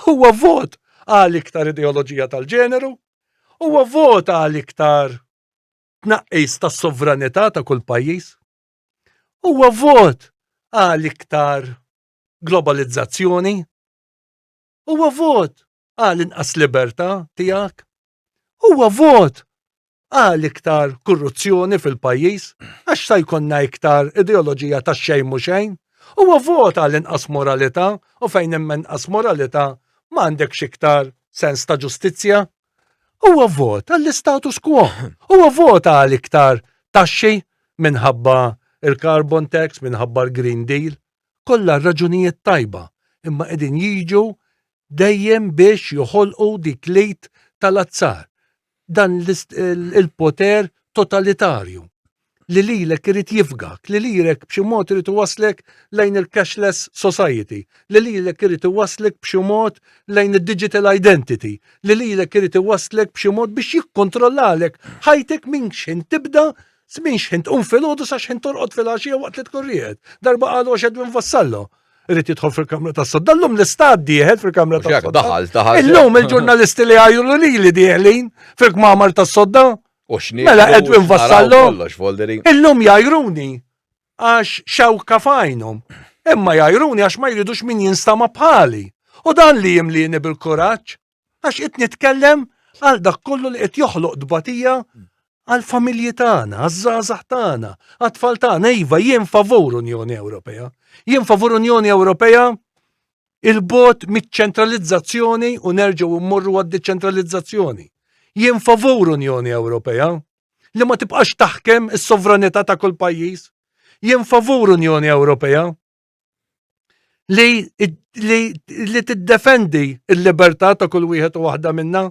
Huwa vot għal iktar ideoloġija tal-ġeneru, huwa vot għal iktar tnaqqis tas-sovranità ta' kull pajjiż. Huwa vot għal iktar globalizzazzjoni. Huwa vot għal inqas libertà tiegħek. Huwa vot għal iktar korruzzjoni fil-pajjiż għax sa jkollna iktar ideoloġija ta' xejn mhu xejn. Huwa vot għal inqas moralità u fejn hemm inqas moralità m'għandekx iktar sens ta' ġustizzja. Huwa vot għall-istatus quo. Huwa vot għal iktar taxxi minħabba il-carbon tax, minħabba l-Green Deal. Kollha raġunijiet tajba, imma qegħdin jiġu dejjem biex joħolqu dik l-id tal-azzar. Dan il-poter totalitarju li lilek irid jifgak, li lilek b'xi mod irid iwasslek lejn il-cashless society, li lilek irid iwasslek b'xi mod lejn id-digital identity, li lilek irid iwasslek b'xi mod biex jikkontrollalek ħajtek minn x'ħin tibda minn x'ħin tqum filgħodu sa x'ħin torqod filgħaxija waqt li tkun rieqed. Darba qalu għax Edwin Vassallo irid jidħol fil-kamra tas-sodda. Llum l-istat dieħel fil-kamra tas-sodda. Daħal, daħal. Illum il-ġurnalisti li għajru lili dieħlin fil-kmamar tas-sodda. U x'ni. Mela Edwin Vassallo. Kollox, Volderi. Illum jajruni għax xewka fajnhom. Imma jajruni għax ma jridux min jinstama bħali. U dan li jimlini bil-kuraġġ għax qed nitkellem għal dak kollu li qed joħloq tbatija għal familji tagħna, għaż-żgħażagħ tagħna, għat-tfal tagħna. Iva, jien favur Unjoni Ewropea. Jien favur Unjoni Ewropea il-bot miċ-ċentralizzazzjoni u nerġgħu mmorru għad-deċentralizzazzjoni. Jien favur Unjoni Ewropea li ma tibqax taħkem is-sovranità ta' kull pajjiż. Jien favur Unjoni Ewropea li, li, li tiddefendi l-libertà ta' kull wieħed u waħda minna.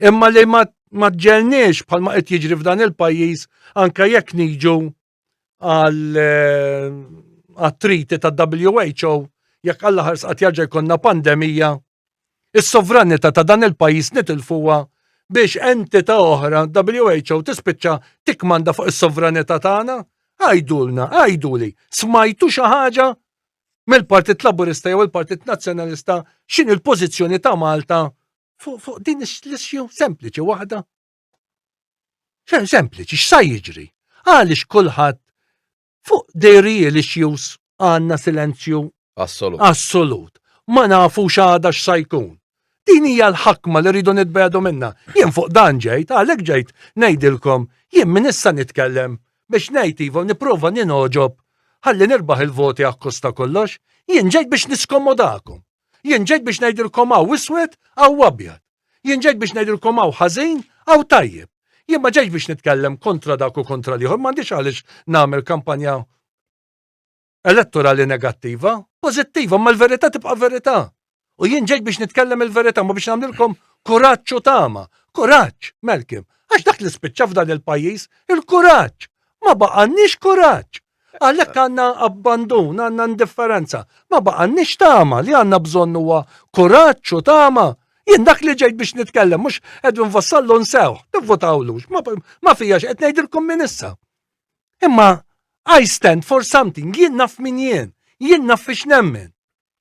Imma li ma, ma ġelniex bħalma qed jiġri f'dan il-pajjiż anke jekk niġu għal eh, għat-treaty ta' WHO jekk Alla ħares qatt jarġa' jkollna pandemija, is-sovranità ta' dan il-pajjiż nitilfuha biex entità oħra WHO tispiċċa tikmanda fuq is-sovranità tagħna? Għidulna, għiduli, smajtu xi ħaġa mill-Partit Laburista jew il-Partit Nazzjonalista x'inhi l-pożizzjoni ta' Malta fuq din l-issue sempliċi waħda? Sempliċi, x'sa jiġri? Għaliex kulħadd fuq the real issues għandna silenzju assolut. Assolut. Ma nafux għada x'sa jkun. Din hija l-ħakma li rridu nitbedu minna. Jien fuq dan ġejt, għalhekk ġejt ngħidilkom, jien minn issa nitkellem biex ngħid iva nipprova ninoġob ħalli nirbaħ il-voti akkosta kollox, jien ġejt biex niskomodakom. Jien ġejt biex ngħidilkom hawn iswed, hawn abjad. Jien ġejt biex ngħidilkom hawn ħażin, hawn tajjeb. Jien ma ġejtx biex nitkellem kontra dak u kontra l-ieħor, m'għandix għaliex nagħmel kampanja elettorali negattiva, pożittiva, ma l-verità tibqa' verità. U jien ġejt biex nitkellem il-verità, ma biex nagħmlilkom kuraġġ u tama. Kuraġġ, Malcolm, għax dak li spiċċa f'dan il-pajjiż, il-kuraġġ. Ma baqgħanniex kuraġġ. Għalhekk għandna abbandun, għandna indifferenza. Ma baqgħanniex tama li għandna bżonn huwa kuraġġ u tama. Jien dak li ġejt biex nitkellem, mhux Edwin Vassallo nsewh, tivvotawlux, ma, ma fijax qed ngħidilkom minn issa. Imma I stand for something, jien naf min jien, jien naf fiex nemmen.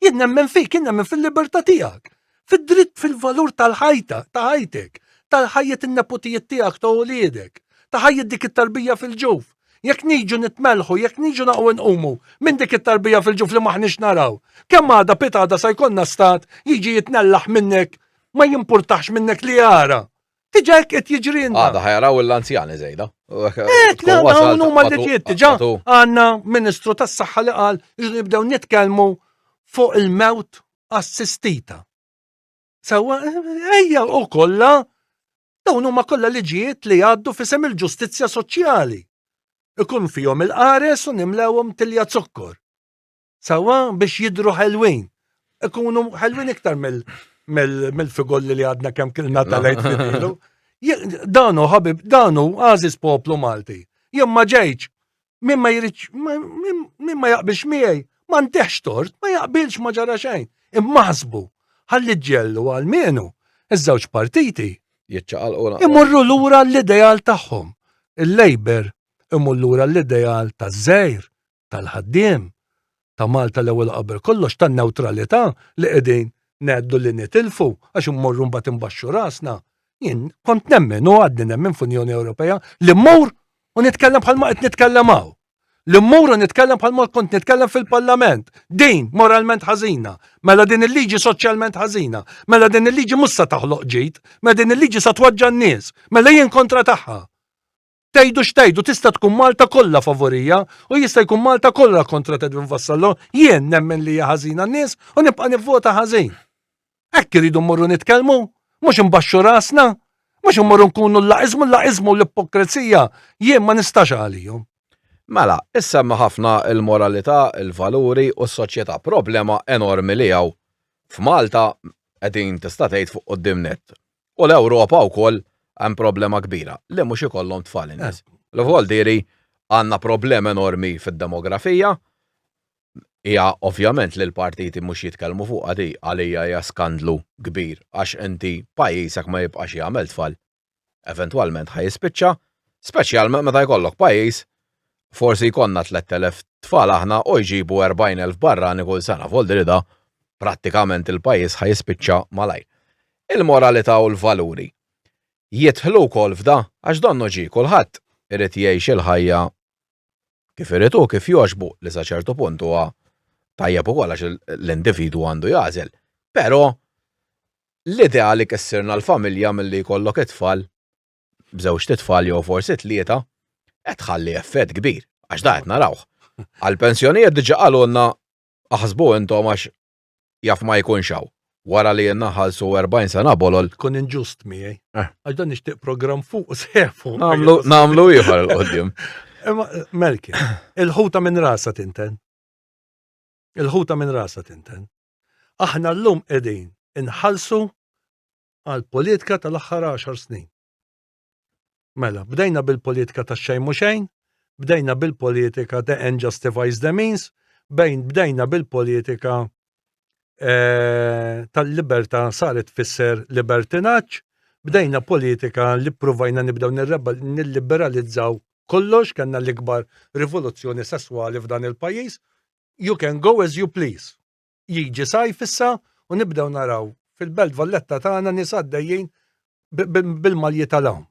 Jien nemmen fik, jien nemmen fil-libertà tiegħek, fid-dritt fil-valur tal-ħajta, ta' ħajtek, tal-ħajjet in-nepotijiet tiegħek ta' uliedek, ta' ħajjet dik it-tarbija fil-ġuf. Jekk niġu nitmelħu, jekk niġu naqgħu nqumu minn dik it-tarbija fil-ġuf li m'aħniex naraw, kemm għada pitgħada sa jkollna stat jiġi jitnellaħ minnek, ma jimpurtax minnek li jara. Diġà hekk qed jiġri. Għada ħajaraw l-anzjani żejda. Hekk dawn huma liġijiet diġà għandna Ministru tas-Saħħa li qal li nibdew nitkellmu fuq il-mewt assistita. Sewwa ejja u kollha dawn huma kollha liġijiet li jgħaddu f'isem il-ġustizzja soċjali. Ikun fihom il-qares u nimlewhom tilja zokkor. Sewwa biex jidhru ħelwin. Ikunu ħelwin iktar mill-figolli li għadna kemm kilna tal-għid fil-ilu. Danu ħabib, danu għażiż poplu Malti. Jien ma ġejtx, min ma jridx, min ma jaqbilx miegħi, ma nteħx tort, ma jaqbilx ma ġara xejn. Imma ħasbu, ħalli ġellu għal-menu, iż-żewġ partiti. Jiċċaqalqu. Imorru lura l-ideal tagħhom. Il-Labour imur lura l-ideal taż-żejr, tal-ħaddiem, ta' Malta l-ewwel qabel kollox, tan-newtralità li qegħdin ngħeddu li nitilfu għax immorru mbagħad inbaxxu rasna. Jien kont nemmen u għadni nemmen f'Unjoni Ewropea li mmur u nitkellem bħalma qed nitkellem hawn. Li mmur u nitkellem bħalma kont nitkellem fil-Parlament. Din moralment ħażina, mela din il-liġi soċjalment ħażina, mela din il-liġi mhux sa taħloq ġid, mela din il-liġi sa twaġġa' n-nies, mela jien kontra tagħha. Tgħidu x'tgħidu tista' tkun Malta kollha favorija u jista' jkun Malta kollha kontra Edwin Vassallo. Jien nemmen li hija ħażina n-nies u nibqa' nivvota ħażin. Hekk iridu mmorru nitkellmu, mhux inbaxxu rasna, mhux immorru nkunu l-laqiżmu, l-laqiżmu l-ipokrezija jien ma nistax għalihom. Mela, issemma ħafna l-moralità, il-valuri u s-soċjetà. Problema enormi li hawn f'Malta qegħdin tista' tgħid fuq quddiem nett. U l-Ewropa wkoll hemm problema kbira li mhux ikollhom tfal in-nies. L-vuol diri għandna problema enormi fid-demografija. Hija ovvjament li l-partiti mhux jitkellmu fuqha di għalija hija skandlu kbir għax inti pajjiżek ma jibqax jagħmel tfal. Eventwalment ħa jispiċċa, speċjalment meta jkollok pajjiż forsi jkollna 3000 tfal aħna u jġibu 40,000 barrani kull sena. Vuol diri da prattikament il-pajjiż ħa jispiċċa malajr. Il-moralità u l-valuri jidħlu wkoll f'da għax donnu ġie kulħadd irid jgħix il-ħajja kif irid hu, kif jogħġbu li sa ċertu punt huwa tajjeb ukoll għax l-individwu għandu jagħżel. Però l-idea li kissirna l-familja milli jkollok it-tfal b'żewġt itfal jew forsi tlieta qed tħalli effett kbir għax da qed narawh. Għall-pensjonijiet diġà qalulna aħsbu intom għax jaf ma jkunx hawn. Wara li jenna ħalsu 40 sena bolol. Tkun inġust miegħi. Eh. Għax dan nixtieq programm fuq sefu. Namlu namlu ieħor il-qoddim. Melki, il-ħuta minn rasa tinten. Il-ħuta minn rasa tinten. Aħna llum qegħdin inħallsu għal politika tal-aħħar 10 snin. Mela, bdejna bil-politika ta' xejn mhu xejn, bdejna bil-politika the end justifies the means, bejn bdejna bil-politika eh, tal-libertà saret tfisser libertinaġġ, bdejna politika li ppruvajna nibdew nilliberalizzaw kollox, kellna l-ikbar rivoluzzjoni sesswali f'dan il-pajjiż. You can go as you please. Jiġi sajf issa u nibdew naraw fil-Belt Valletta tagħna nies għaddejjin bil-malji tal-għawm.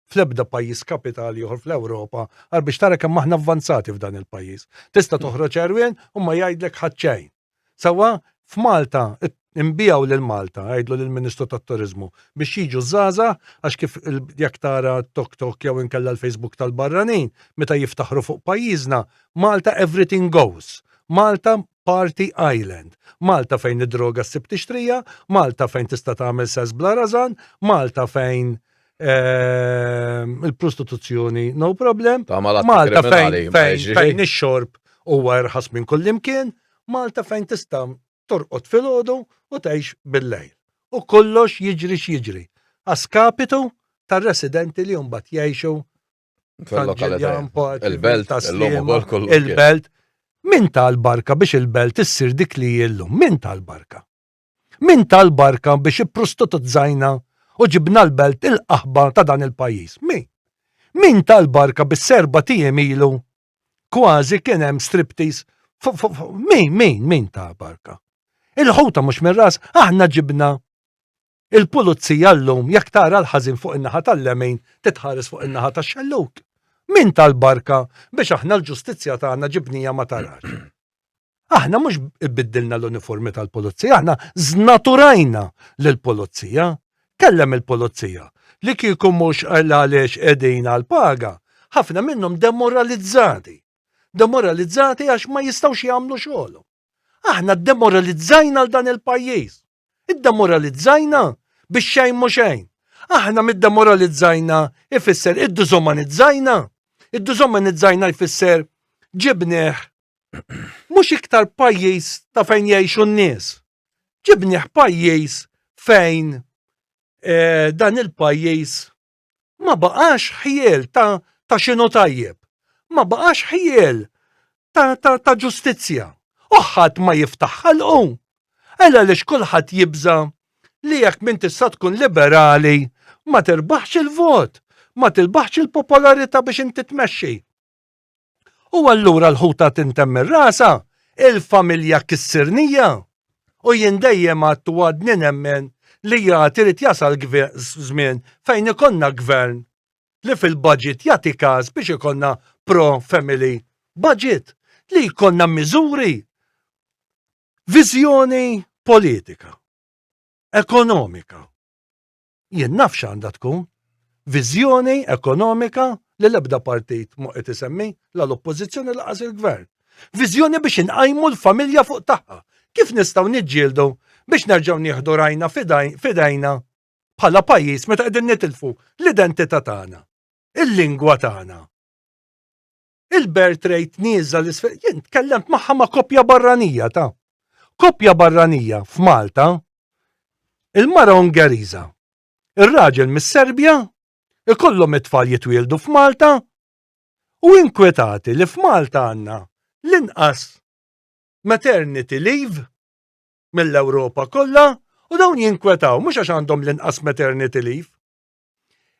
Fl-ebda pajjiż kapitali ieħor fl-Ewropa għal biex tara kemm aħna avvanzati f'dan il-pajjiż. Tista' toħroġ għerwien u ma jgħidlek ħadd xejn. Sewwa f'Malta nbiegħu lil Malta, għidlu lill-Ministru tat-Turiżmu, biex jiġu ż-żgħażagħ għax kif jekk tara Tok Tok jew inkella l-Facebook tal-barranin meta jiftaħru fuq pajjiżna, Malta everything goes. Malta party island. Malta fejn id-droga ssib tixtrija, Malta fejn tista' tagħmel sess bla rażan, Malta fejn ehm, il-prostituzzjoni no problem, Malta fejn fejn ix-xorb huwa irħas minn kullimkien, Malta fejn tista' torqod filgħodu u tgħix bil-lejl. U kollox jiġri x'jiġri. A skapitu tar-residenti li mbagħad jgħixu Il-belt, il-belt. Min tal-barka biex il-belt issir dik li jillum? Min tal-barka? Min tal-barka biex ipprostituzzajna u ġibna l-belt il-qaħba ta' dan il-pajjiż? Min? Min tal-barka biex serba tiem ilu kważi kien hemm striptease? Min, min, min tal-barka? Il-ħuta mhux mir-ras, aħna ġibna Il-pulizija llum jekk tara l-ħażin fuq in-naħa tal-lemin titħares fuq in-naħa tax-xellug. Min tal-barka biex aħna l-ġustizzja tagħna ġibnija ma tarax. Aħna mhux ibiddilna l-uniformi tal-pulizija, aħna żnaturajna lill-pulizija. Kellem il-pulizija li kieku mhux għaliex qegħdin għal-paga, ħafna minnhom demoralizzati. Demoralizzati għax ma jistgħux jagħmlu xogħolhom. Aħna demoralizzajna l dan il-pajjiż. Iddemoralizzajna biex xejn mhu xejn. Aħna mid-demoralizzajna ifisser iddiżumanizzajna. Iddiżumanizzajna jfisser ġibnieh mhux iktar pajjiż ta' fejn jgħixu n-nies. Ġibnieh pajjiż fejn eh, dan il-pajjiż ma baqax ħjiel ta' ta' x'inhu tajjeb, ma baqax ħjiel ta' ta' ta' ġustizzja. U ħadd ma jiftaħ ħalqu. Għal għaliex kulħadd jibża' li jekk minn tista' tkun liberali ma tirbaħx il-vot, ma tilbaħx il-popolarità biex inti tmexxi. U allura l-ħuta tintemm ir-rasa, il-familja kissirnija. U jien dejjem għadt u għadni nemmen li jagħti irid jasal żmien fejn ikollna gvern li fil-budget jagħti każ biex ikollna pro-family budget li jkollna miżuri viżjoni politika, ekonomika. Jien naf x'għandha tkun. Viżjoni ekonomika li l-ebda partit mhu qed isemmi la l-Oppożizzjoni laqas il-Gvern. Viżjoni biex inqajmu l-familja fuq tagħha. Kif nistgħu niġġieldu biex nerġgħu nieħdu rajna f'idejna bħala pajjiż meta qegħdin nitilfu l-identità tagħna, il-lingwa tagħna. Il-birth rate nieżla l-isfel. Jien tkellemt magħha ma' koppja barranija ta' koppja barranija f'Malta, il-mara Ungeriża, ir-raġel mis-Serbja, ikollhom it-tfal jitwieldu f'Malta u inkwetati li f'Malta għandna l-inqas maternity leave mill-Ewropa kollha u dawn jinkwetaw mhux għax għandhom l-inqas maternity leave.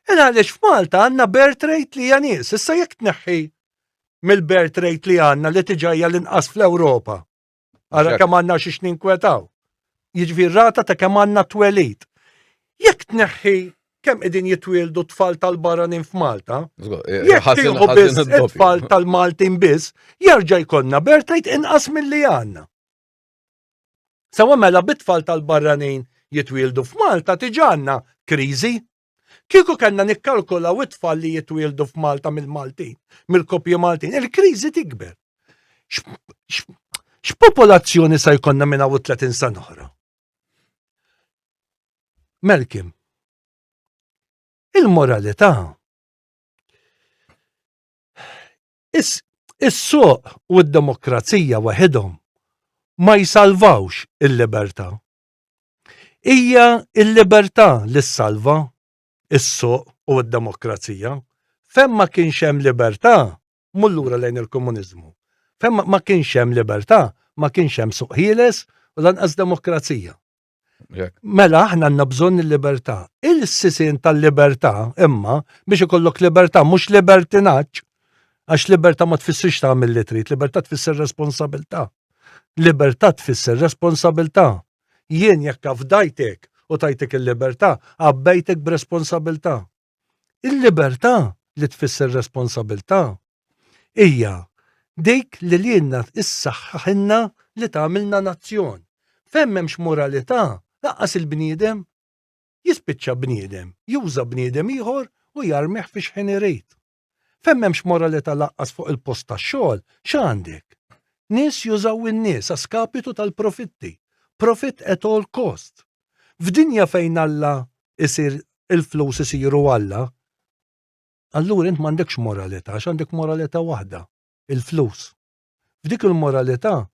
Il għaliex f'Malta għandna birth rate li hija nies, issa jekk tneħħi mill-birth rate li għandna li tiġa hija l-inqas fl-Ewropa. Ara kemm għandna xiex ninkwetaw. Jiġifieri rata ta' kemm għandna twelid. Jekk tneħħi kemm qegħdin jitwieldu tfal tal-barranin f'Malta, jekk tieħu biss it-tfal tal-Maltin biss, jerġa' jkollna birth rate inqas milli għandna. Sewa mela bit-tfal tal-barranin jitwieldu f'Malta tiġa għandna kriżi. Kieku kellna nikkalkulaw it-tfal li jitwieldu f'Malta mill-Maltin, mill-koppji Maltin, il-kriżi tikber. X'popolazzjoni sa jkollna minn hawn 30 sena oħra? Melkim, il-moralità Is-suq u d-demokrazija waħidhom ma jsalvawx il-libertà. Hija l-libertà li ssalva s-suq u d-demokrazija. Fejn ma kienx hemm libertà, mur lura lejn il-komuniżmu. Fejn ma kienx hemm libertà, ma kienx hemm suq ħieles u lanqas demokrazija. Mela aħna għandna bżonn il-libertà. Il-sisien tal-libertà imma biex ikollok libertà mhux libertinaġġ għax libertà ma tfissirx tagħmel li trid, libertà tfisser responsabilità. Libertà tfisser responsabilità. Jien jekk afdajtek u tajtek il-libertà, għabbejtek b'responsabilità. Il-libertà li tfisser responsabilità hija dik li lilna issaħħaħilna li tagħmilna nazzjon. Fejn m'hemmx moralità, lanqas il-bniedem jispiċċa bniedem, juża bniedem ieħor u jarmih fi x'ħin irid. Fejn m'hemmx moralità lanqas fuq il-post tax-xogħol, x'għandek? Nies jużaw in-nies a skapitu tal-profitti. Profit at all cost. F'dinja fejn Alla isir il-flus isiru Alla, allura int m'għandekx moralità, għax għandek moralità waħda, il-flus. F'dik il-moralità,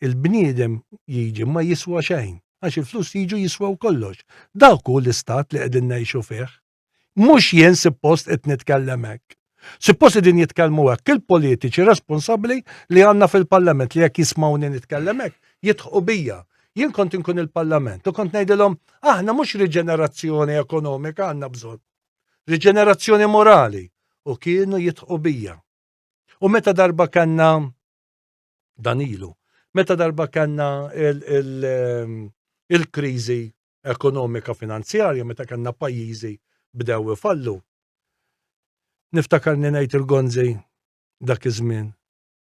il-bniedem jiġi ma jiswa xejn, għax il-flus jiġu jiswew kollox. Dak hu l-istat li qegħdin ngħixu fih. Mhux jien suppost qed nitkellem hekk. Suppost qegħdin jitkellmu hekk il-politiċi responsabbli li għandna fil-Parlament li jekk jismgħuni nitkellem hekk, jidħqu bija. Jien kont inkun il-Parlament u kont ngħidilhom aħna mhux riġenerazzjoni ekonomika għandna bżonn. Riġenerazzjoni morali u kienu jidħqu bija. U meta darba kellna dan ilu, meta darba kellna il-kriżi ekonomika finanzjarja meta kellna pajjiżi bdew ifallu. Niftakarni ngħid il-Gonzi dak iż-żmien.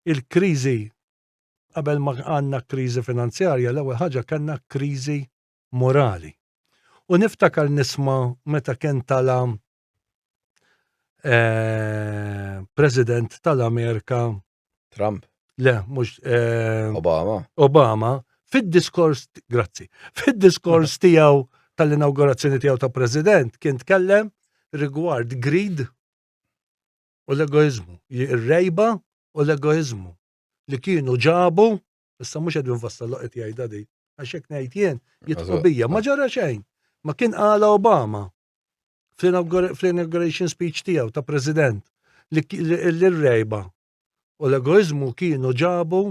Il-kriżi qabel ma għandna kriżi finanzjarja, l-ewwel ħaġa kellna kriżi morali. U niftakar nisma' meta kien tala eh, President tal-Amerika Trump. Le, mhux eh, Obama. Obama fid-diskors, grazzi, fid-diskors tiegħu tal-inaugurazzjoni tiegħu ta' President kien tkellem rigward greed u l-egoizmu, ir-rejba u l-egoizmu li kienu ġabu, issa mhux Edwin Vassallo qed jgħidha di, għax hekk ngħid jien, jidħlu bija, ma ġara xejn. Ma kien qala Obama fl-inauguration speech tiegħu ta' President li l-rejba u l-egoizmu kienu ġabu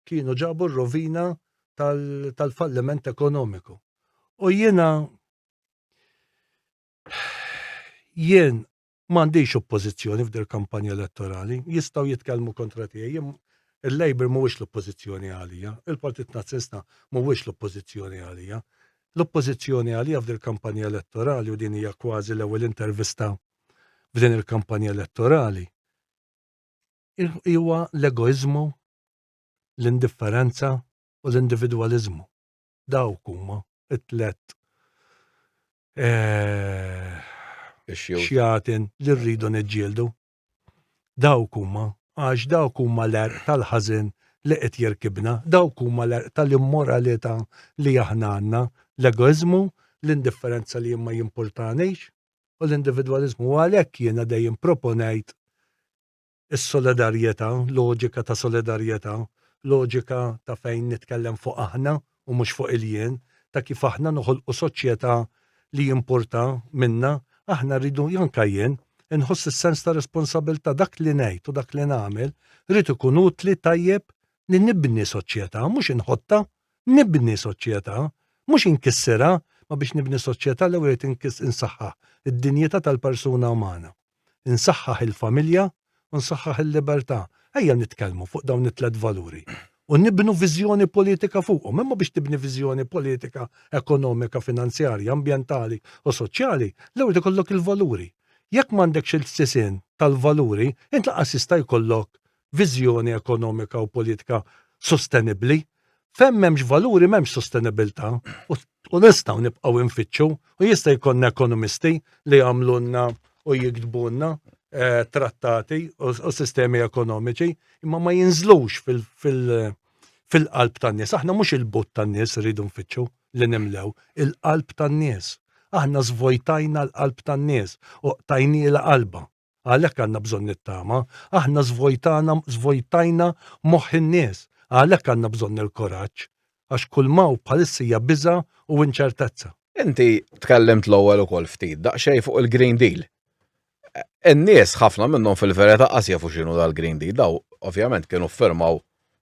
kienu ġabu r-rovina tal-falliment ekonomiku. U jiena jien M'għandix oppożizzjoni f'dil kampanja elettorali. Jistgħu jitkellmu kontra tiegħi. Jien il-Labour mhuwiex l-oppożizzjoni għalija, il-Partit Nazzjonista mhuwiex l-oppożizzjoni għalija. L-oppożizzjoni għalija f'dil kampanja elettorali u din hija kważi l-ewwel intervista f'din il-kampanja elettorali huwa l-egoiżmu, l-indifferenza u l-individwaliżmu. Dawk huma it-tlet eh, xjaten li rridu niġġieldu. Dawk huma, għax dawk huma l-erq tal-ħażin li qed jirkibna, dawk huma l-erq tal-immoralità li aħna għandna, l-egoiżmu, l-indifferenza li ma jimpurtanix u l-individwaliżmu. U għalhekk jiena dejjem proponejt is-solidarjetà, loġika ta' solidarjetà, loġika ta' fejn nitkellem fuq aħna u mhux fuq il-jien, ta' kif aħna noħolqu soċjetà li jimpurta minna, aħna rridu, anke jien, inħoss is-sens ta' responsabilità, dak li ngħid u dak li nagħmel irid ikun utli tajjeb li nibni soċjetà, mhux inħottha, nibni soċjetà, mhux inkissirha, ma biex nibni soċjetà l-ewwel irid insaħħaħ id-dinjità tal-persuna umana. Insaħħaħ il-familja u nsaħħaħ il-libertà. Ejja nitkellmu fuq dawn it-tlet valuri u nibnu viżjoni politika fuqhom. Imma biex tibni viżjoni politika, ekonomika, finanzjarja, ambjentali u soċjali, l-ewwel ikollok il-valuri. Jekk m'għandekx il-sisien tal-valuri, int lanqas jista' jkollok viżjoni ekonomika u politika sostenibbli. Fejn m'hemmx valuri m'hemmx sostenibilità u nistgħu nibqgħu nfittxu u jista' jkollna ekonomisti li jagħmlulna u jiktbulna eh, trattati u sistemi ekonomiċi imma ma jinżlux fil-qalb tan-nies. Aħna mhux il-but tan-nies rridu nfittxu li nimlew, il-qalb tan-nies. Aħna żvojtajna l-qalb tan-nies u qtajnielha qalba. Għalhekk għandna bżonn it-tama. Aħna żvojtana, żvojtajna moħħ in-nies. Għalhekk għandna bżonn il-kuraġġ. Għax kull m'hawn bħalissa hija biża' u inċertezza. Inti tkellimt l-ewwel ukoll ftit daqsxejn fuq il-Green Deal. In-nies ħafna minnhom fil-verità qas jafu x'inhu dal-Green Deal. Daw ovvjament kienu ffirmaw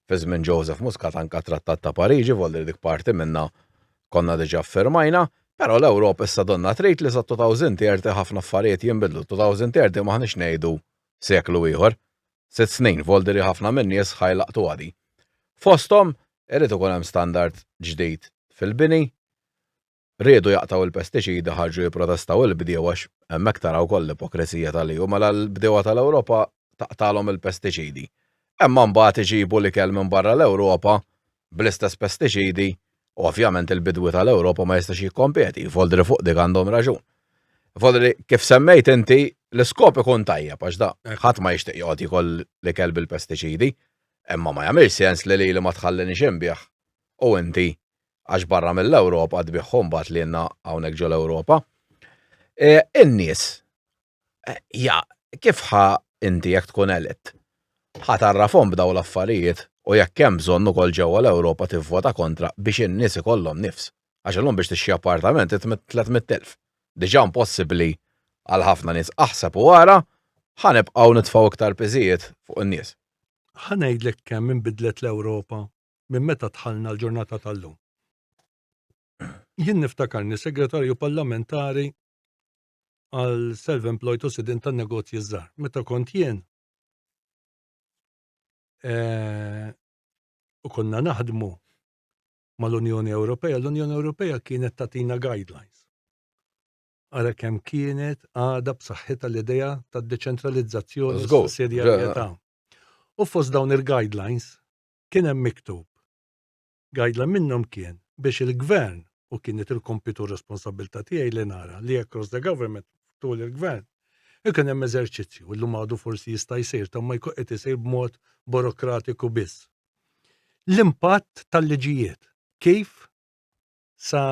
fi żmien Joseph Muscat anka Trattat ta' Pariġi, volli dik parti minna konna diġà ffirmajna, però l-Ewropa issa donna trid li sa 2030 ħafna affarijiet jinbidlu. 2030 m'aħniex ngħidu seklu ieħor, sitt snin, voldiri ħafna min-nies ħa jlaqqtuha di. Fosthom irid ikun hemm standard ġdid fil-bini, Riedu jaqtgħu l-pestiċidi ħarġu jipprotestaw il-bdiewa għax hemmhekk tara wkoll l-ipokresija tal-EU mela l-bdiewa tal-Ewropa taqtagħlhom il-pestiċidi. Imma mbagħad iġibu l-ikel minn barra l-Ewropa bl-istess pestiċidi u ovvjament il-bidwi tal-Ewropa ma jistax jikkompeti, voldri fuq dik għandhom raġun. Voldri kif semmejt inti l-iskop ikun tajjeb għax da ħadd ma jixtieq joqgħod jiekol l-ikel bil-pestiċidi, imma ma jagħmilx sens li lili ma tħallinix inbigħ u inti għax barra mill-Ewropa tbigħhom mbagħad lilna hawnhekk ġol-Ewropa. E, in-nies, e, ja, kif ħa inti jekk tkun elett? Ħa tarrafhom b'daw l-affarijiet u jekk hemm bżonn ukoll ġewwa l-Ewropa tivvota kontra biex in-nies ikollhom nifs. Għax illum biex tixtri appartament 300,000. Diġà impossibbli għal ħafna nies aħseb u ara ħa nibqgħu nitfgħu iktar piżijiet fuq in-nies. Ħa ngħidlek kemm inbidlet l-Ewropa minn meta dħalna l-ġurnata tal-lum. Jien niftakarni segretarju parlamentari għal self-employed u sidin tan negozji żgħar. Meta kont jien eh, u konna naħdmu mal-Unjoni Ewropea, l-Unjoni Ewropea kienet tatina guidelines. Ara kemm kienet għadha b'saħħitha l-idea tad-deċentralizzazzjoni u s-sussidjarjetà. U fost dawn il-guidelines kien hemm miktub. Guideline minnhom kien biex il-gvern, u kienet il-kompitu u r-responsabbiltà tiegħi li nara li across the government, tul il-gvern, ikun hemm eżerċizzju, illum għadu forsi jista' jsir, imma jkun qed isir b'mod burokratiku biss. L-impatt tal-liġijiet, kif sa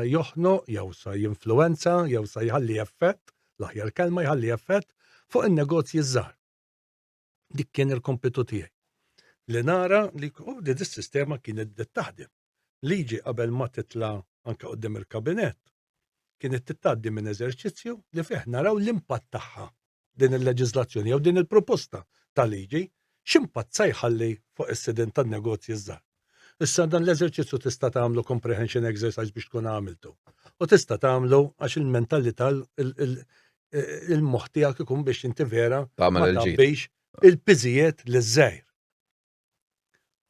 joħnoq jew sa jinfluwenza jew sa jħalli effett, l-aħjar kelma jħalli effett fuq in-negozji żgħar. Dik kien il-kompitu tiegħi. Li nara li oh, li dis-sistema kienet bdiet taħdem. Liġi qabel ma titla' anke quddiem il-kabinett kienet titgħaddi minn eżerċizzju li fih naraw l-impatt tagħha din il-leġiżlazzjoni jew din il-proposta ta' liġi x'impatt sa jħalli fuq is-sidien tan-negozji ż-żgħar. Issa dan l-eżerċizzju tista' tagħmlu comprehension exercise biex tkun għamiltu. U tista' tagħmlu għax il-mentalità il-moħħ tiegħek ikun biex inti vera ma tgħabbix il-piżijiet liż-żgħir.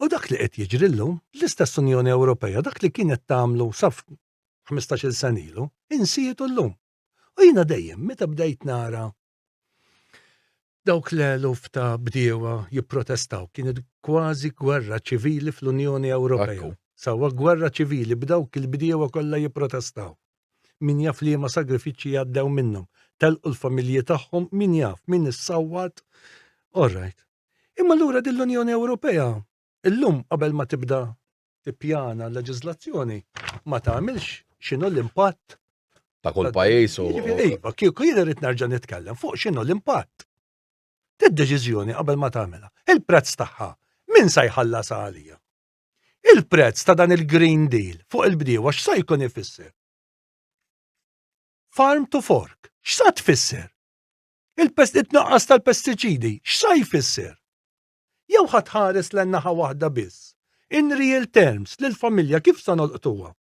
U dak li qed jiġri llum, l-istess Unjoni Ewropea, dak li kienet tagħmlu sa 15-il sena ilu, insietu llum. U jiena dejjem, meta bdejt nara dawk l-eluf ta' bdiewa jipprotestaw, kienet kważi gwerra ċivili fl-Unjoni Ewropea. Sawa gwerra ċivili b'dawk il-bdiewa kollha jipprotestaw. Min jaf liema sagrifiċċji għaddew minnhom, telqu l-familji tagħhom, min jaf, min issawwat. All right. Imma lura din l-Unjoni Ewropea illum qabel ma tibda tippjana l-leġiżlazzjoni ma tagħmilx x'inhu l-impatt ta' kull pajjiż u. Iva, kieku jien irid nerġa' nitkellem fuq x'inhu l-impatt. Id-deċiżjoni qabel ma tagħmilha. Il-prezz tagħha min sa jħallas għalija? Il-prezz ta' dan il-Green Deal fuq il-bdiewa x'sa jkun ifisser? Farm to fork, x'sa tfisser? Il-tnaqqas tal-pestiċidi, x'sa jfisser? Jew ħa tħares lejn naħa waħda biss? In real terms, lill-familja kif sa nolqtuha?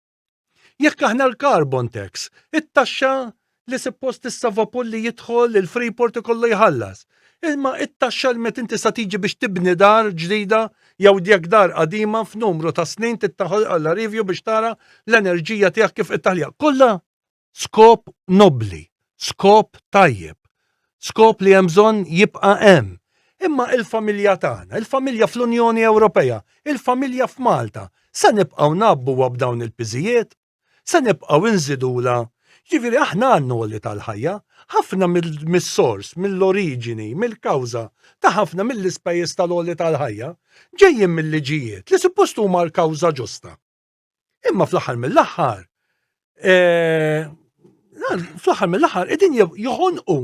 Jekk aħna l-carbon tax, it-taxxa li suppost issa vapur li jidħol il-Freeport ikollu jħallas. Imma it-taxxa li meta inti sa tiġi biex tibni dar ġdida jew jekk dar qadima f'numru ta' snin trid għal review biex tara l-enerġija tiegħek kif qed taħliha. Kollha Skop nobbli, skop tajjeb, skop li hemm bżonn jibqa' hemm. Imma il-familja tagħna, il-familja fl-Unjoni Ewropea, il-familja f'Malta, se nibqgħu ngħabbuha b'dawn il-piżijiet? Se nibqgħu nżidulha? Jiġifieri aħna għandna għoli tal-ħajja, ħafna mis-sors, mill-oriġini, mill-kawża ta' ħafna mill-ispejjeż tal-għoli tal-ħajja ġejjin mil-liġijiet li suppost huma l-kawża ġusta. Imma fl-aħħar mill-aħħar, eh, fl-aħħar mill-aħħar qegħdin joħonqu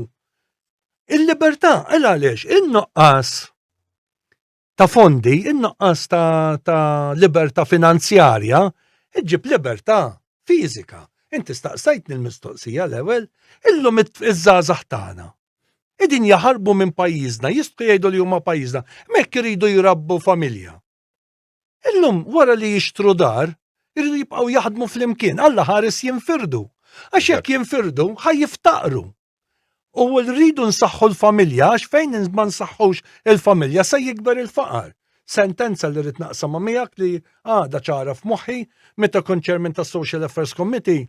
il-libertà il għaliex in-nuqqas ta' fondi, in-nuqqas ta', ta libertà finanzjarja, iġġib libertà fiżika. Inti staqsajtni l-mistoqsija l-ewwel, illum iż-żgħażagħ tagħna. Qegħdin jaħarbu minn pajjiżna, jistgħu jgħidu li huma pajjiżna, mekk iridu jrabbu familja. Illum wara li jixtru dar, iridu jibqgħu jaħdmu flimkien, Alla ħares jinfirdu. Għax jekk jinfirdu, ħa jiftaqru. U rridu nsaħħu l-familja, għax fejn ma nsaħħux il-familja se jikber il-faqar. Sentenza li rrid naqsama miegħek li għadha ċara f'moħħi meta kont chairman tas-Social Affairs Committee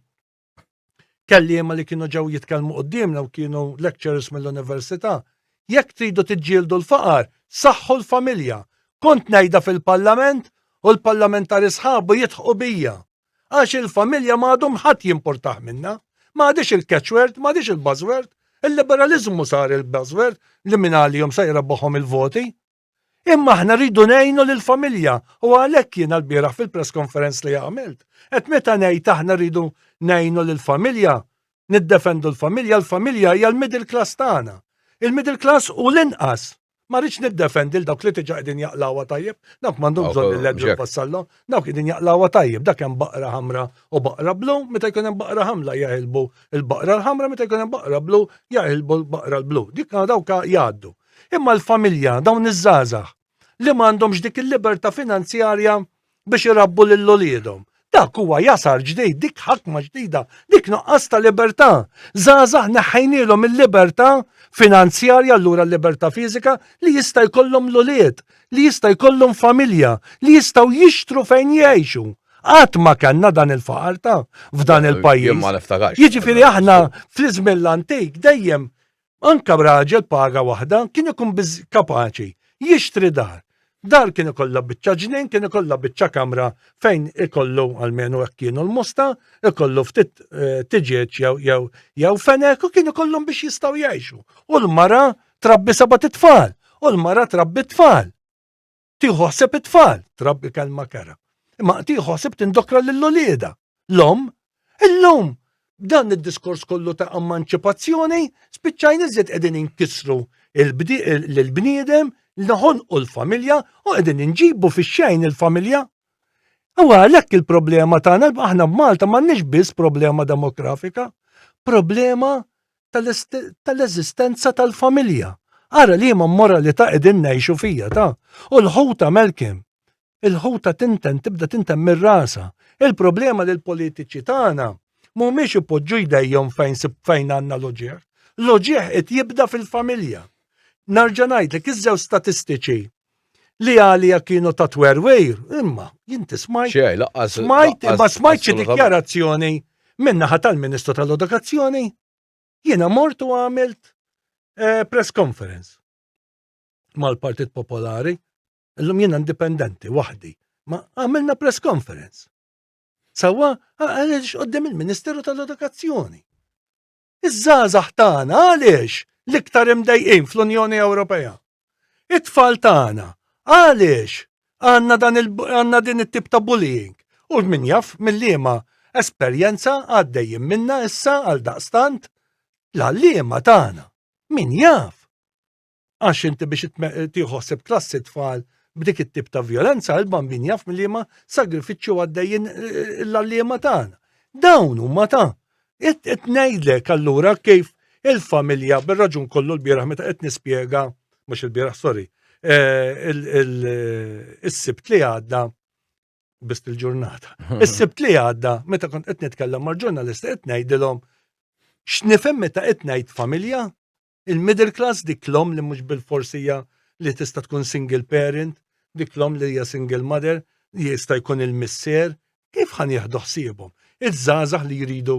kelliema li kienu ġew jitkellmu quddiemna u kienu lecturers mill-università, jekk tridu tiġġieldu l-faqar, saħħu l-familja. Kont ngħidha fil-Parlament u l-parlamentari sħabu jidħqu bija. Għax il-familja ma għadhom ħadd jimpurtah minnha. Ma għadix il-catchword, ma għadix il-buzzword. Il-liberaliżmu sar il-buzzword li minn għalihom se jrebbaħhom il-voti. Imma aħna rridu ngħinu lill-familja u għalhekk jiena lbieraħ fil-press conference li għamilt, qed meta ngħid aħna rridu ngħinu lill-familja, niddefendu l-familja, l-familja hija l-middle class tagħna. Il-middle class u l-inqas. Ma rridx niddefendi l dawk li diġà qegħdin jaqlawha tajjeb, dawk m'għandhom bżonn il-leġġu Vassallo, dawk qegħdin jaqlawha tajjeb, dak hemm baqra ħamra u baqra blu, meta jkun hemm baqra ħamla jaħilbu l-baqra l-ħamra, meta jkun hemm baqra blu jaħilbu l-baqra l-blu. Dik dawk jgħaddu. Imma l-familja, dawn iż-żgħażagħ, li m'għandhomx dik il-libertà finanzjarja biex irabbu lil uliedhom. Dak huwa jasar ġdid, dik ħakma ġdida, dik nuqqas ta' libertà. Żgħażagħ neħħejnielhom il-libertà finanzjarja allura l-libertà fiżika li jista' jkollhom l-ulied, li jista' jkollhom familja, li jistgħu jixtru fejn jgħixu. Qatt ma kellna dan il-faqar ta' f'dan il-pajjiż. Jien ma niftakarx. Jiġifieri aħna fl-iżmien l-antik dejjem anka raġel paga waħda kien ikun kapaċi jixtri dar. Dar kien ikollha biċċa ġnien, kien ikollha biċċa kamra fejn ikollu almenu hekk kienu l-mosta, ikollu ftit eh, tiġieġ jew jew jew fenek u kien ikollhom biex jistgħu jgħixu. U l-mara trabbi seba' tfal, u l-mara trabbi tfal. Tieħu ħsieb it-tfal, trabbi kelma kera. Imma tieħu ħsieb tindokra lill-ulieda. L-omm, illum dan id-diskors kollu ta' emanċipazzjoni spiċċajn iżjed qegħdin inkissru l-bniedem, noħonqu l-familja u qegħdin inġibu fix-xejn il-familja. U għalhekk il-problema tagħna aħna b'Malta m'għandniex biss problema demografika, problema tal-eżistenza tal-familja. Ara li ma moralità qegħdin ngħixu fija ta' u l-ħuta Malcolm. Il-ħuta tinten tibda tinten mir-rasa. Il-problema li l-politiċi tagħna mhumiex ipoġġu jdejhom fejn fejn għandna l-uġieħ. L-uġieħ qed jibda fil-familja. Narġa' ngħidlek iż-żewġ statistiċi li għalija kienu ta' twerwir, imma jinti smajt. Xej, laqqas. Smajt, ma smajt xi dikjarazzjoni min-naħa tal-Ministru tal-Edukazzjoni. Jiena mort u għamilt eh, press conference mal-Partit Popolari. Illum jiena indipendenti, waħdi. Ma għamilna press conference. Sawa, għaliex qoddim il-Ministeru tal-Edukazzjoni. Iż-żgħażagħ tagħna għaliex l-iktar imdejqin fl-Unjoni Ewropea? It-tfal tagħna għaliex għandna dan għandna din it-tip ta' bullying? U min jaf mill-liema esperjenza għaddejjin minna issa għal daqstant l-għalliema tagħna. Min jaf? Għax inti biex tieħu ħsieb klassi tfal b'dik it-tip ta' vjolenza, il-bambin jaf mill-liema sagrifiċċju għaddejjin eh, l-għalliema tagħna. Dawn huma ta' qed ngħidlek allura kif il-familja bir-raġun kollu l-bieraħ meta qed nispjega, mhux il-bieraħ, sorry, eh, is-sibt li għadda bist il-ġurnata. Is-sibt li għadda meta kont qed nitkellem mal-ġurnalisti qed ngħidilhom x'nifhem meta qed ngħid familja Il-middle class dik l-omm li mhux bilfors hija li tista' tkun single parent, dik l-omm li hija single mother, jista' jkun il-missier, kif ħa nieħdu ħsiebhom? Iż-żgħażagħ li jridu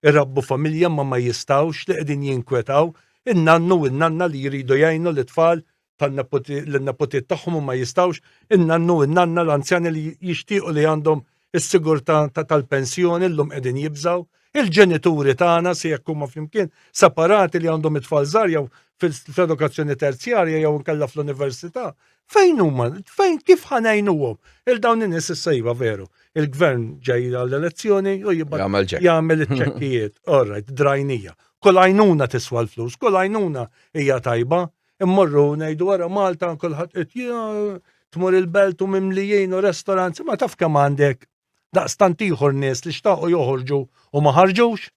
jrabbu familja imma ma jistgħux, li qegħdin jinkwetaw, in-nannu u n-nanna li jridu jgħinu lit-tfal lin-neputiet tagħhom u ma jistgħux, in-nannu u n-nanna l-anzjani li jixtiequ li għandhom is-sigurtà tal-pensjoni llum qegħdin jibżgħu, il-ġenituri tagħna se jekk huma flimkien separati li għandhom it-tfal żgħar jew fl-edukazzjoni terzjarja jew inkella fl-università. Fejn huma? Fejn kif ħa ngħinuhom? Il dawn in-nies issa iva veru. Il-gvern ġej għall-elezzjoni u jibgħat jagħmel iċ-ċekkijiet. All right, drajnija. Kull għajnuna tiswa l-flus, kull għajnuna hija tajba, Immorru ngħidu wara Malta kulħadd qed tmur il-belt u mimlijin u restaurants, ma taf kemm għandek daqstant ieħor nies li xtaqu joħorġu u ma ħarġux.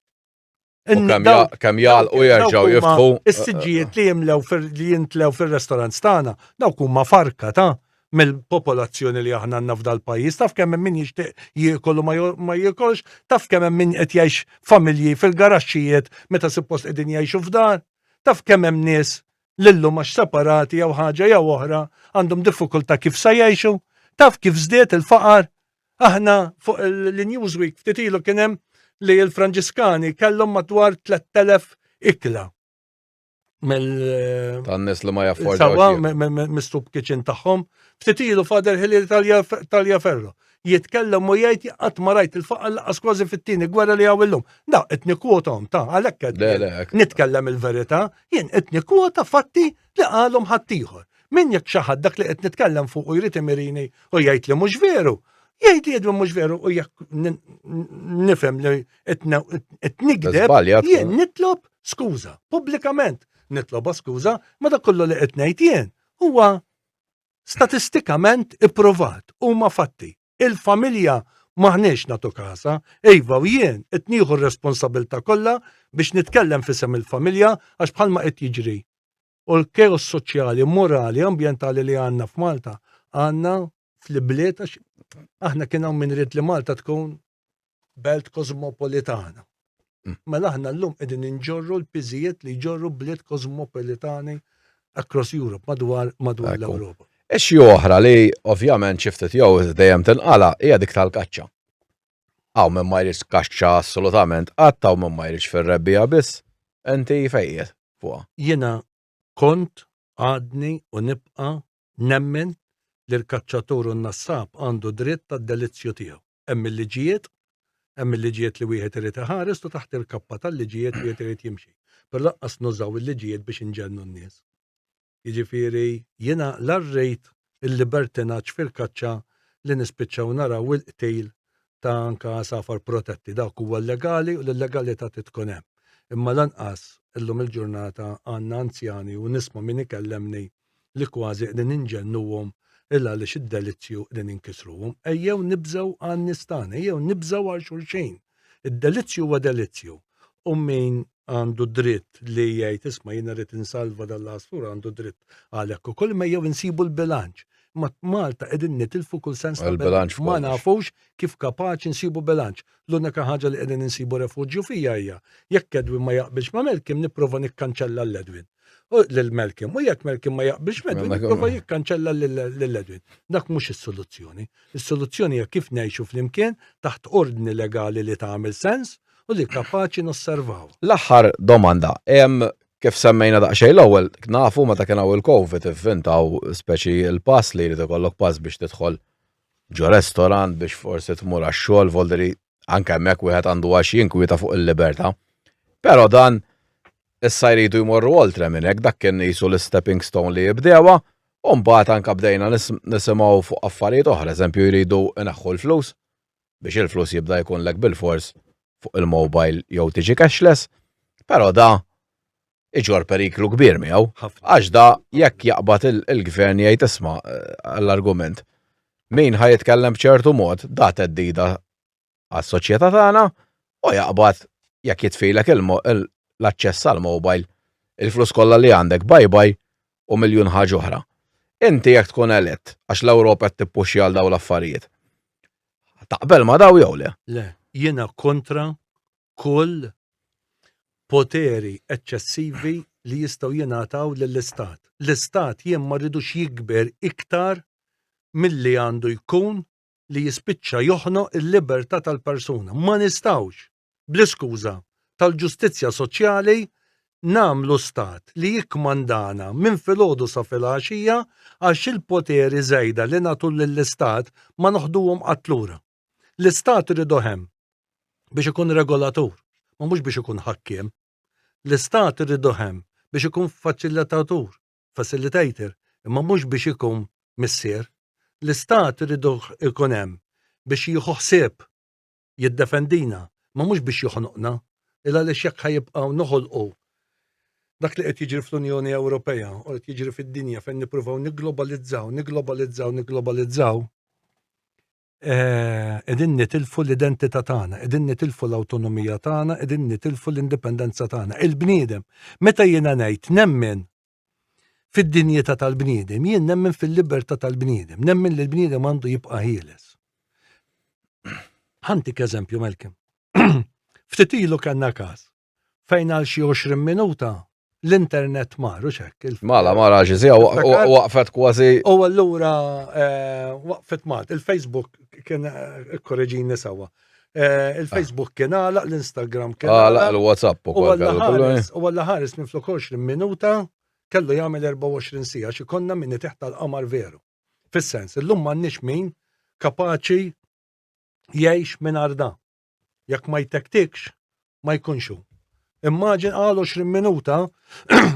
Kemm jgħalqu jerġgħu jiftħu. Is-siġġijiet li jimlew li jintlew fir-restaurants tagħna, dawk huma farka ta' mill-popolazzjoni li aħna għandna f'dal pajjiż, taf kemm hemm min jixtieq jiekol u ma jiekolx, taf kemm hemm min qed jgħix familji fil-garaxxijiet meta suppost qegħdin jgħixu f'dar. Taf kemm hemm nies li llum għax separati jew ħaġa jew oħra għandhom diffikultà kif sa jgħixu? Taf kif żdied il-faqar? Aħna fuq l-Newsweek ftit ilu kien hemm li l-Franġiskani kellhom madwar 3000 ikla mill tan-nies li ma jaffordawx. Mis-soup kitchen tagħhom. Ftit ilu Father Hilary Taliaferro jitkellem u jgħid qatt ma rajt il-faqar laqas kważi fit-tieni gwerra li hawn illum. Da qed nikkwotahom ta' għalhekk qed nitkellem il-verità, jien qed nikkwota fatti li qalhom ħaddieħor. Min jekk xi ħadd dak li qed nitkellem fuq u jrid imirini u jgħid li mhux veru, jgħid li jgħid mhux veru u jekk nifhem li qed nikdeb, jien nitlob skuża, pubblikament nitloba skuża, ma dak kollu li qed ngħid jien huwa Statistikament ipprovat, huma fatti. Il-familja m'aħniex nagħtu kasha. Iva u jien qed nieħu r-responsabilità kollha biex nitkellem f'isem il-familja għax bħalma qed jiġri u l-chaos soċjali, morali, ambjentali li għandna f'Malta għandna fl-ibliet għax aħna kien hawn min ried li Malta tkun belt kosmopolitana. Mm. Mela aħna llum qegħdin inġorru l-piżijiet li jġorru bliet kosmopolitani across Europe, madwar madwar l-Ewropa. Issue oħra li ovvjament xi ftit jew dejjem tinqala hija dik tal-kaċċa. Hawn min ma jridx kaċċa assolutament qatt, hawn min ma jridx fir-rebbiegħa biss. Inti fejn qiegħed fuqha? Jiena kont, għadni u nibqa' nemmen li l-kaċċatur u n-nassab għandu dritt għad-delizzju tiegħu. Hemm il-liġijiet, hemm il-liġijiet li wieħed irid iħares u taħt il-kappa tal-liġijiet wieħed irid jimxi. Però lanqas nużaw il-liġijiet biex inġennu n-nies. Jiġifieri jiena la rrid il-libertinaġġ fil-kaċċa li nispiċċaw naraw il-qtil ta' anke għasafar protetti. Dak huwa llegali u l-illegalità trid tkun hemm. Imma lanqas illum il-ġurnata għandna anzjani u nisma' min ikellemni li kważi qegħdin inġennuhom il għaliex id-delizzju qegħdin inkisruhom. Ejjew nibżgħu għan-nies tagħna, ejjew nibżgħu għal xulxin. Id-delizzju huwa delizzju u min għandu dritt li jgħid isma' jiena rrid insalva dan l-għasfur għandu dritt għalhekk ukoll imma ejjew insibu l-bilanċ. Ma Malta qegħdin nitilfu kull sens ta' bilanċ. Ma nafux kif kapaċi nsibu bilanċ. L-unika ħaġa li qegħdin insibu refuġju fija hija jekk Edwin ma jaqbilx ma' Malcolm nipprova nikkanċella l Edwin. Lil Malcolm u jekk Malcolm ma jaqbilx ma' Edwin nipprova jikkanċella lil Edwin. Dak mhux is-soluzzjoni. Is-soluzzjoni hija kif ngħixu flimkien taħt ordni legali li tagħmel sens u li kapaċi nosservaw. L-aħħar domanda, kif semmejna daqsxejn l-ewwel, nafu meta kien hawn il-Covid ivvintaw speċi il-pass li jrid ikollok pass biex tidħol ġo restorant biex forsi tmur għax-xogħol, volderi anke hemmhekk wieħed għandu għax jinkwieta fuq il-libertà. Però dan issa jridu jmorru oltre minn hekk, dak kien qisu l-stepping stone li jibdewha, u mbagħad anke bdejna nisimgħu fuq affarijiet oħra, eżempju jridu ineħħu l-flus biex il-flus jibda jkunlek bilfors fuq il-mobile jew tiġi cashless, però da iġorr periklu kbir miegħu. Għax da jekk jaqbad il-gvern jgħid isma' eh, għall-argument min ħa jitkellem b'ċertu mod da teddida għas-soċjetà tagħna u jaqbad jekk jitfilek l-aċċess għall-mobile il-flus kollha li għandek bye bye u miljun ħaġa oħra. Inti jekk tkun elett għax l-Ewropa qed tippuxja għal dawn l-affarijiet. Taqbel ma daw jew le? Le, jiena kontra kull poteri eċċessivi li jistgħu jingħataw lill-Istat. L-Istat jien ma rridux jikber iktar milli għandu jkun li jispiċċa joħnoq il-libertà tal-persuna. Ma nistgħux, bl-iskuża tal-ġustizzja soċjali, nagħmlu stat li jikkmandana minn filgħodu sa filgħaxija għax il-poteri żejda li nagħtu lill-istat ma noħduhom qatt lura. L-istat irriduh hemm biex ikun regolatur, ma mhux biex ikun ħakkiem. L-istat irriduh hemm biex ikun faċilitatur, facilitator, imma mhux biex ikun missier. L-istat irriduh ikun hemm biex jieħu ħsieb, jiddefendina, imma mhux biex joħnoqna. Il għaliex jekk ħa jibqgħu noħolqu dak li qed jiġri fl-Unjoni Ewropea u qed jiġri fid-dinja fejn nippruvaw nigglobalizzaw, nigglobalizzaw, nigglobalizzaw, eh, qegħdin nitilfu l-identità tagħna, qegħdin nitilfu l-awtonomija tagħna, qegħdin nitilfu l-indipendenza tagħna. Il-bniedem, meta jiena ngħid nemmen fid-dinjità tal-bniedem, jien nemmen fil-libertà tal-bniedem, nemmen li l-bniedem għandu jibqa' ħieles. Ħantik eżempju, Malcolm. Ftit ilu kellna każ fejn għal xi 20 minuta l-internet mar, u xek. Mala, mara, ġizija, waqfet kważi. U allura eh, waqfet mat, il-Facebook kien eh, korreġini sawa. Eh, il-Facebook kien għalaq, l-Instagram kien għalaq, il-WhatsApp u U għalla ħares minn flok 20 minuta kellu jagħmel 24 sija xi konna minni teħt tal-qamar veru. Fis-sens, illum m'għandniex min kapaċi jgħix minn arda. Jekk ma jtektikx, ma jkunx hu. Immaġin għal 20 minuta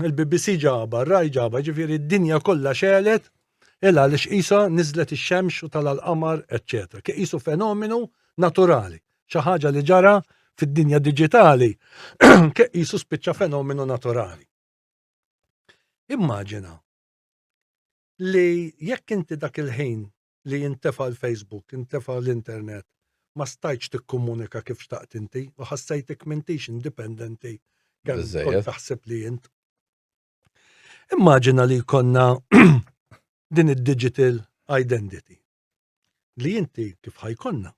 il-BBC ġaba, r-Rai ġaba, ġifieri d-dinja kollha xegħlet il għaliex qisha niżlet ix-xemx u tala' l-qamar, eċċetera. Kien qisu fenomenu naturali, xi ħaġa li ġara fid-dinja diġitali, kien qisu spiċċa fenomenu naturali. Immaġina li jekk inti dak il-ħin li jintefa' l-Facebook, intefa' l-internet, ma stajtx tikkomunika kif xtaqt inti u ħassejtek m'intix indipendenti kemm kont taħseb li int. Immaġina li jkollna din id-digital identity li inti kif ħajkonna.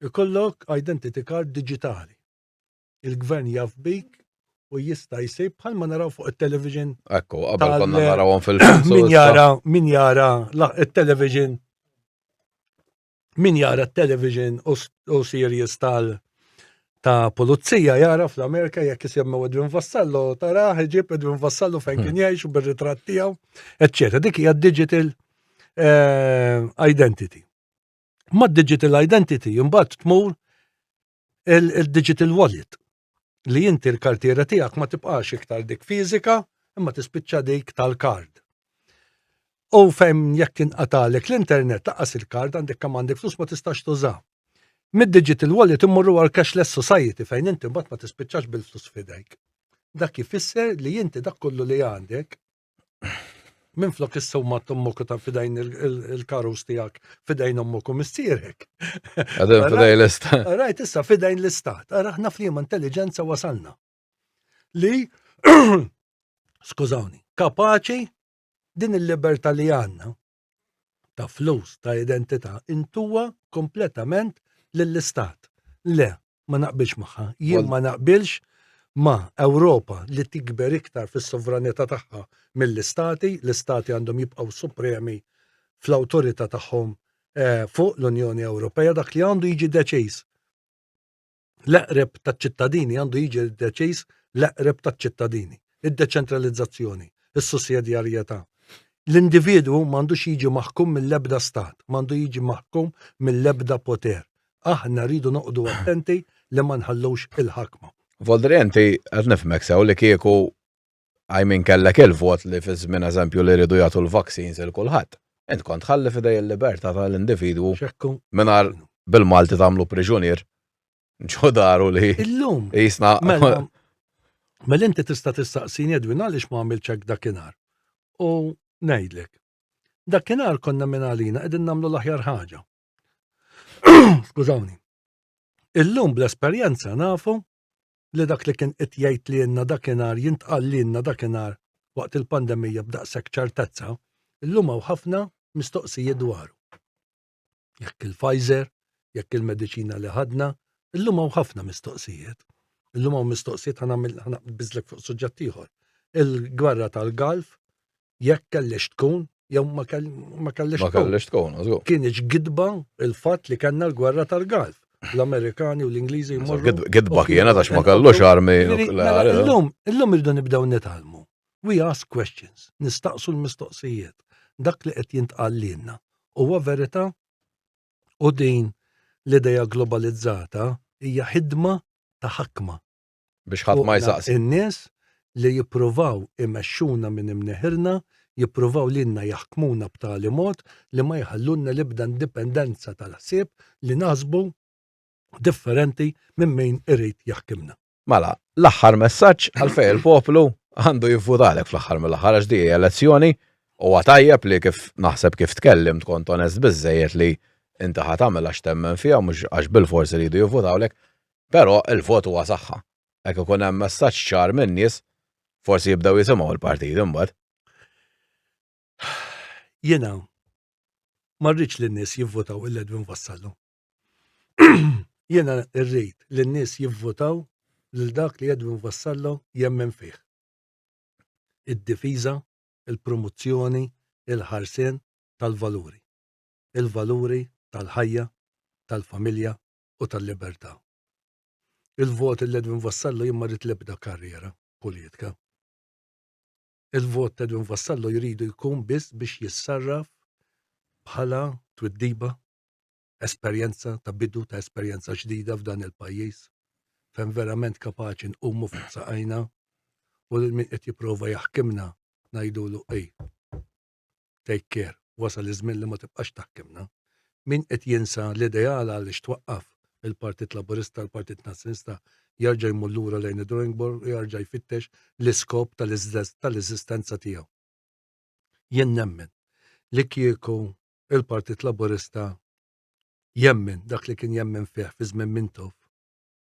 Ikollok identity card digitali. il-gvern jaf bik u jista' jsib bħalma naraw fuq it-television. Ekku, qabel konna narawhom fil Min jara, min jara it-television. Min jara t-television u series tal ta' pulizija jara fl-Amerika jekk isemmew Edwin Vassallo tarah iġib Edwin Vassallo fejn kien jgħix u bir-ritratt tiegħu, eċċetera. Dik hija digital eh, identity. Ma digital identity imbagħad tmur il-digital wallet li inti l-kartiera tiegħek ma tibqax iktar dik fiżika imma tispiċċa dik tal-kard. U fejn jekk inqatalek l-internet taqqas il-kard għandek kemm għandek flus ma tistax tuża. Mid-digital wallet immorru għal cashless society fejn inti mbagħad ma tispiċċax bil-flus f'idejk. Dak ifisser li inti dak kollu li għandek Minflok issa huma ommok ta' fidejn il-karus tiegħek fidejn ommok u missierek. Għadem fidejn l-istat. Rajt issa fidejn l-istat. Ara aħna f'liema intelligenza wasalna. Li skużawni, kapaċi din il-libertà li għandna ta' flus, ta' identità, intuwa kompletament lill-istat. Le, ma naqbilx magħha. Jien ma naqbilx ma' Ewropa li tikber iktar fis-sovranità tagħha mill-istati, l-istati għandhom jibqgħu supremi fl-awtorità tagħhom eh, fuq l-Unjoni Ewropea dak li għandu jiġi deċiż. L-eqreb taċ-ċittadini għandu jiġi deċiż l-eqreb taċ-ċittadini. Id-deċentralizzazzjoni, is-sussidjarjetà. L-individwu m'għandux jiġi maħkum mill-ebda stat, m'għandu jiġi maħkum mill-ebda poter. Aħna rridu noqogħdu attenti li ma nħallux il-ħakma. Voldri inti qed nifhmek sew li kieku I mean kellek il-vot li fi żmien eżempju li rridu jagħtu l-vaccines il kulħadd. Int kont tħalli f'idej il-libertà tal-individwu mingħajr bil-Malti tagħmlu priġunier ġo daru li. Illum. Jisna. Mela, mela inti tista' tistaqsini Edwin għaliex ma għamilx hekk dakinhar. U ngħidlek. Dakinhar konna minn għalina qegħdin nagħmlu l-aħjar ħaġa. Skużawni. Illum bl-esperjenza nafu li dak li kien qed jgħid lilna dakinhar jintqal lilna dakinhar waqt il-pandemija b'daqshekk ċertezza, illum hawn ħafna mistoqsijiet dwaru. Jekk il-Pfizer, jekk il-mediċina li ħadna, illum hawn ħafna mistoqsijiet. Illum hawn mistoqsijiet ħa naqbiżlek fuq suġġett ieħor. Il-gwerra tal-Gulf jekk kellix tkun jew ma kellix tkun. Ma kellix tkun, żgur. Kienx gidba il-fatt li kellna l-gwerra tal-Gulf. L-Amerikani u l-Ingliżi jmorru. Gidba kienet għax ma kellux armi mela, nukleari. Illum, illum irridu nibdew nitgħallmu. We ask questions, nistaqsu l-mistoqsijiet. Dak li qed jintqal lilna. Huwa verità u din l-idea globalizzata hija ħidma ta' ħakma. Biex ħadd ma jsaqsi. In-nies li jippruvaw imexxuna minn imneħirna, jippruvaw lilna jaħkmuna b'tali mod li ma jħallulna l-ebda indipendenza tal-ħsieb li naħsbu differenti minn min irid jaħkimna. Mela, l-aħħar messaġġ għalfejn il-poplu għandu jivvutalek fl-aħħar mill-aħħar għax di elezzjoni huwa tajjeb li kif naħseb kif tkellimt kont onest biżejjed li inti ħa tagħmel għax temmen fiha mhux għax bilfors iridu jivvutawlek, Però il-vot huwa saħħa. Hekk ikun hemm messaġġ ċar min-nies, forsi jibdew jisimgħu l-partit imbagħad. Jiena ma rridx li n-nies jivvotaw il Edwin Vassallo. Jiena rrid li n-nies jivvotaw lil dak li Edwin Vassallo jemmen fih. Id-difiża, il-promozzjoni, il-ħarsien tal-valuri. Il-valuri tal-ħajja, tal-familja, u tal-libertà. Il-vot il Edwin Vassallo jien ma rrid l-ebda karriera politika. Il-vot ta' Edwin Vassallo jridu jkun biss biex jissarraf bħala twiddiba, esperjenza ta' bidu ta' esperjenza ġdida f'dan il-pajjiż fejn verament kapaċi nqumu fuq saqajna u lil min qed jipprova jaħkimna ngħidulu ej. Take care, wasal iż-żmien li ma tibqax taħkimna. Min qed jinsa l-ideal għaliex twaqqaf il-Partit Laburista, il-Partit Nazzjonalista jerġa' jmur lura lejn id-drawing board u jerġa' jfittex l-iskop tal-eżistenza tiegħu. Jien nemmen li kieku il-Partit Laburista jemmen dak li kien jemmen fih fi żmien Mintoff,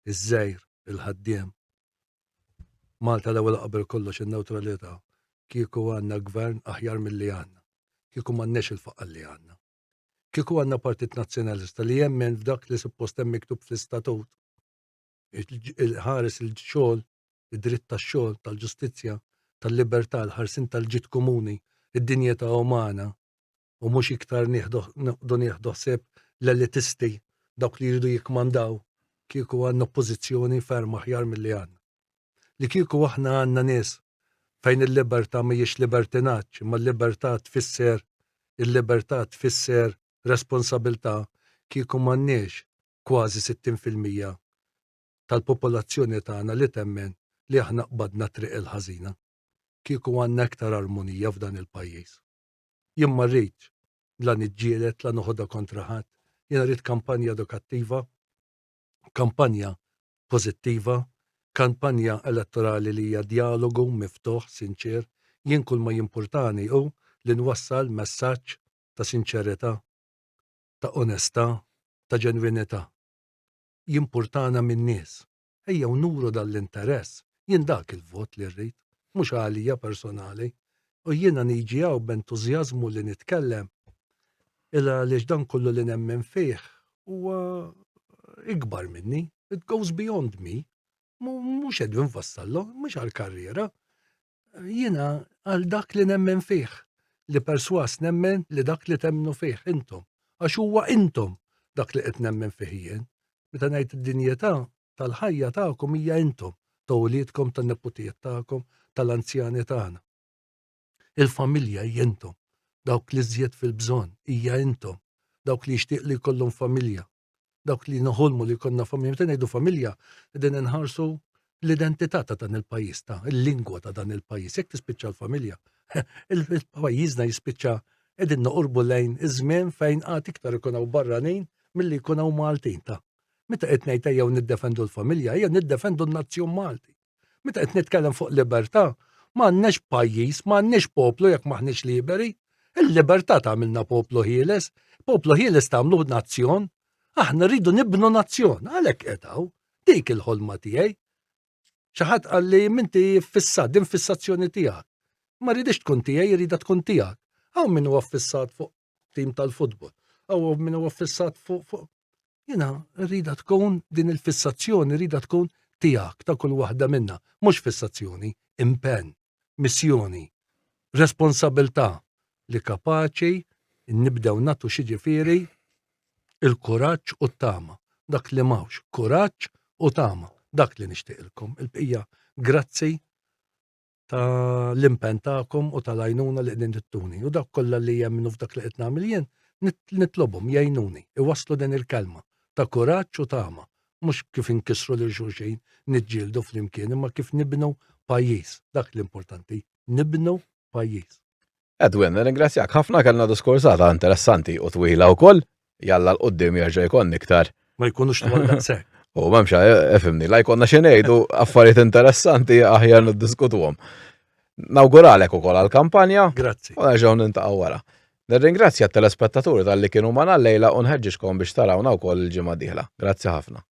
iż-żgħir, il-ħaddiem. Malta l-ewwel qabel kollox in-newtralità. Kieku għandna gvern aħjar milli għandna. Kieku m'għandniex il-faqar li għandna. Kieku għandna Partit Nazzjonalista li jemmen f'dak li suppost hemm miktub fl-istatut. Il-ħares il-xogħol, id-dritt tax-xogħol, tal-ġustizzja, tal-libertà, l-ħarsin tal-ġid komuni, id-dinjità umana, u mhux iktar nieħdu nieħdu ħsieb l-elitisti, dawk li jridu jikkmandaw, kieku għandna oppożizzjoni ferm aħjar milli għandna. Li kieku aħna għandna nies fejn il-libertà mhijiex libertinaġġ, imma l-libertà tfisser il-libertà tfisser responsabilità, kieku m'għandniex kważi 60% tal-popolazzjoni tagħna li temmen li aħna qbadna triq il-ħażina. Kieku għandna iktar armonija f'dan il-pajjiż. Jien ma rridx la niġġieled la noħodha kontra ħadd. Jiena rrid kampanja edukattiva, kampanja pożittiva, kampanja elettorali li hija djalogu miftuħ, sinċier. Jien kull ma jimpurtani hu li nwassal messaġġ ta' sinċerità, ta' onestà, ta' ġenwinità. Jimpurtana min-nies. Ejjew nuru dan l-interess. Jien dak il-vot li rrid, mhux għalija personali. U jiena niġi hawn b'entużjażmu li nitkellem il għaliex dan kollu li nemmen fih huwa ikbar minni. It goes beyond me. Mhux Edwin Vassallo, mhux għall-karriera. Jiena għal dak li nemmen fih, li perswas nemmen li dak li temmnu fih intom, għax huwa intom dak li qed nemmen fih jien. Meta ngħid id-dinjità tal-ħajja tagħkom hija intom, ta' uliedkom, tan-neputijiet tagħkom, tal-anzjani tagħna. Il-familja hija intom, dawk li żjed fil-bżonn hija intom, dawk li jixtieq li jkollhom familja, dawk li noħolmu li jkollna familja. Meta ngħidu familja, qegħdin inħarsu l-identità ta' dan il-pajjiż, ta' il-lingwa ta' dan il-pajjiż. Jekk tispiċċa l-familja, il-pajjiżna jispiċċa qegħdin noqorbu lejn iż-żmien fejn għad iktar ikun hawn barranin milli jkun hawn Maltin ta'. Meta qed ngħid ejjew niddefendu l-familja, ejjew niddefendu n-nazzjon Malti. Meta qed nitkellem fuq libertà, m'għandniex pajjiż, m'għandniex poplu jekk m'aħniex liberi. Il-libertà tagħmilna poplu ħieles, poplu ħieles tagħmlu nazzjon. Aħna rridu nibnu nazzjon, għalhekk qed hawn. Dik il-ħolma tiegħi. Xi ħadd qal li minti fissat, din fissazzjoni tiegħek. Ma rridix tkun tiegħi, rridha tkun tiegħek. Hawn min huwa fissat fuq tim tal-futbol, hawn min huwa fissat fuq fuq Jiena rridha tkun din il-fissazzjoni rridha tkun tiegħek ta' kull waħda minna, mhux fissazzjoni, impenn, missjoni, responsabilità li kapaċi nibdew nagħtu xi ġifieri il-kuraġġ u t-tama. Dak li m'hawnx, kuraġġ u tama. Dak li nixtieqilkom. Il-bqija grazzi ta' l-impenn tagħkom u tal-għajnuna li qegħdin tittuni. U dawk kollha li jemmnu f'dak li qed nagħmel jien, nitlobhom jgħinuni, iwasslu din il-kelma ta' kuraġġ u tama, mhux kif inkissru lil xulxin, niġġieldu flimkien, imma kif nibnu pajjiż. Dak l-importanti, nibnu pajjiż. Edwin, nirringrazzjak ħafna kellna diskursata interessanti u twila wkoll. Jalla l-qoddim jerġa' jkollni iktar. Ma jkunux twal daqshekk. U m'hemmx eh, ifhimni, la jkollna xi ngħidu affarijiet interessanti aħjar niddiskutuhom. Nawguralek ukoll għall-kampanja. Grazzi. U nerġgħu nintaqgħu wara. Nirringrazzja t-telespettaturi tal-li kienu magħna llejla u nħeġġiġkom biex tarawna wkoll il-ġimgħa dieħla. Grazzi ħafna.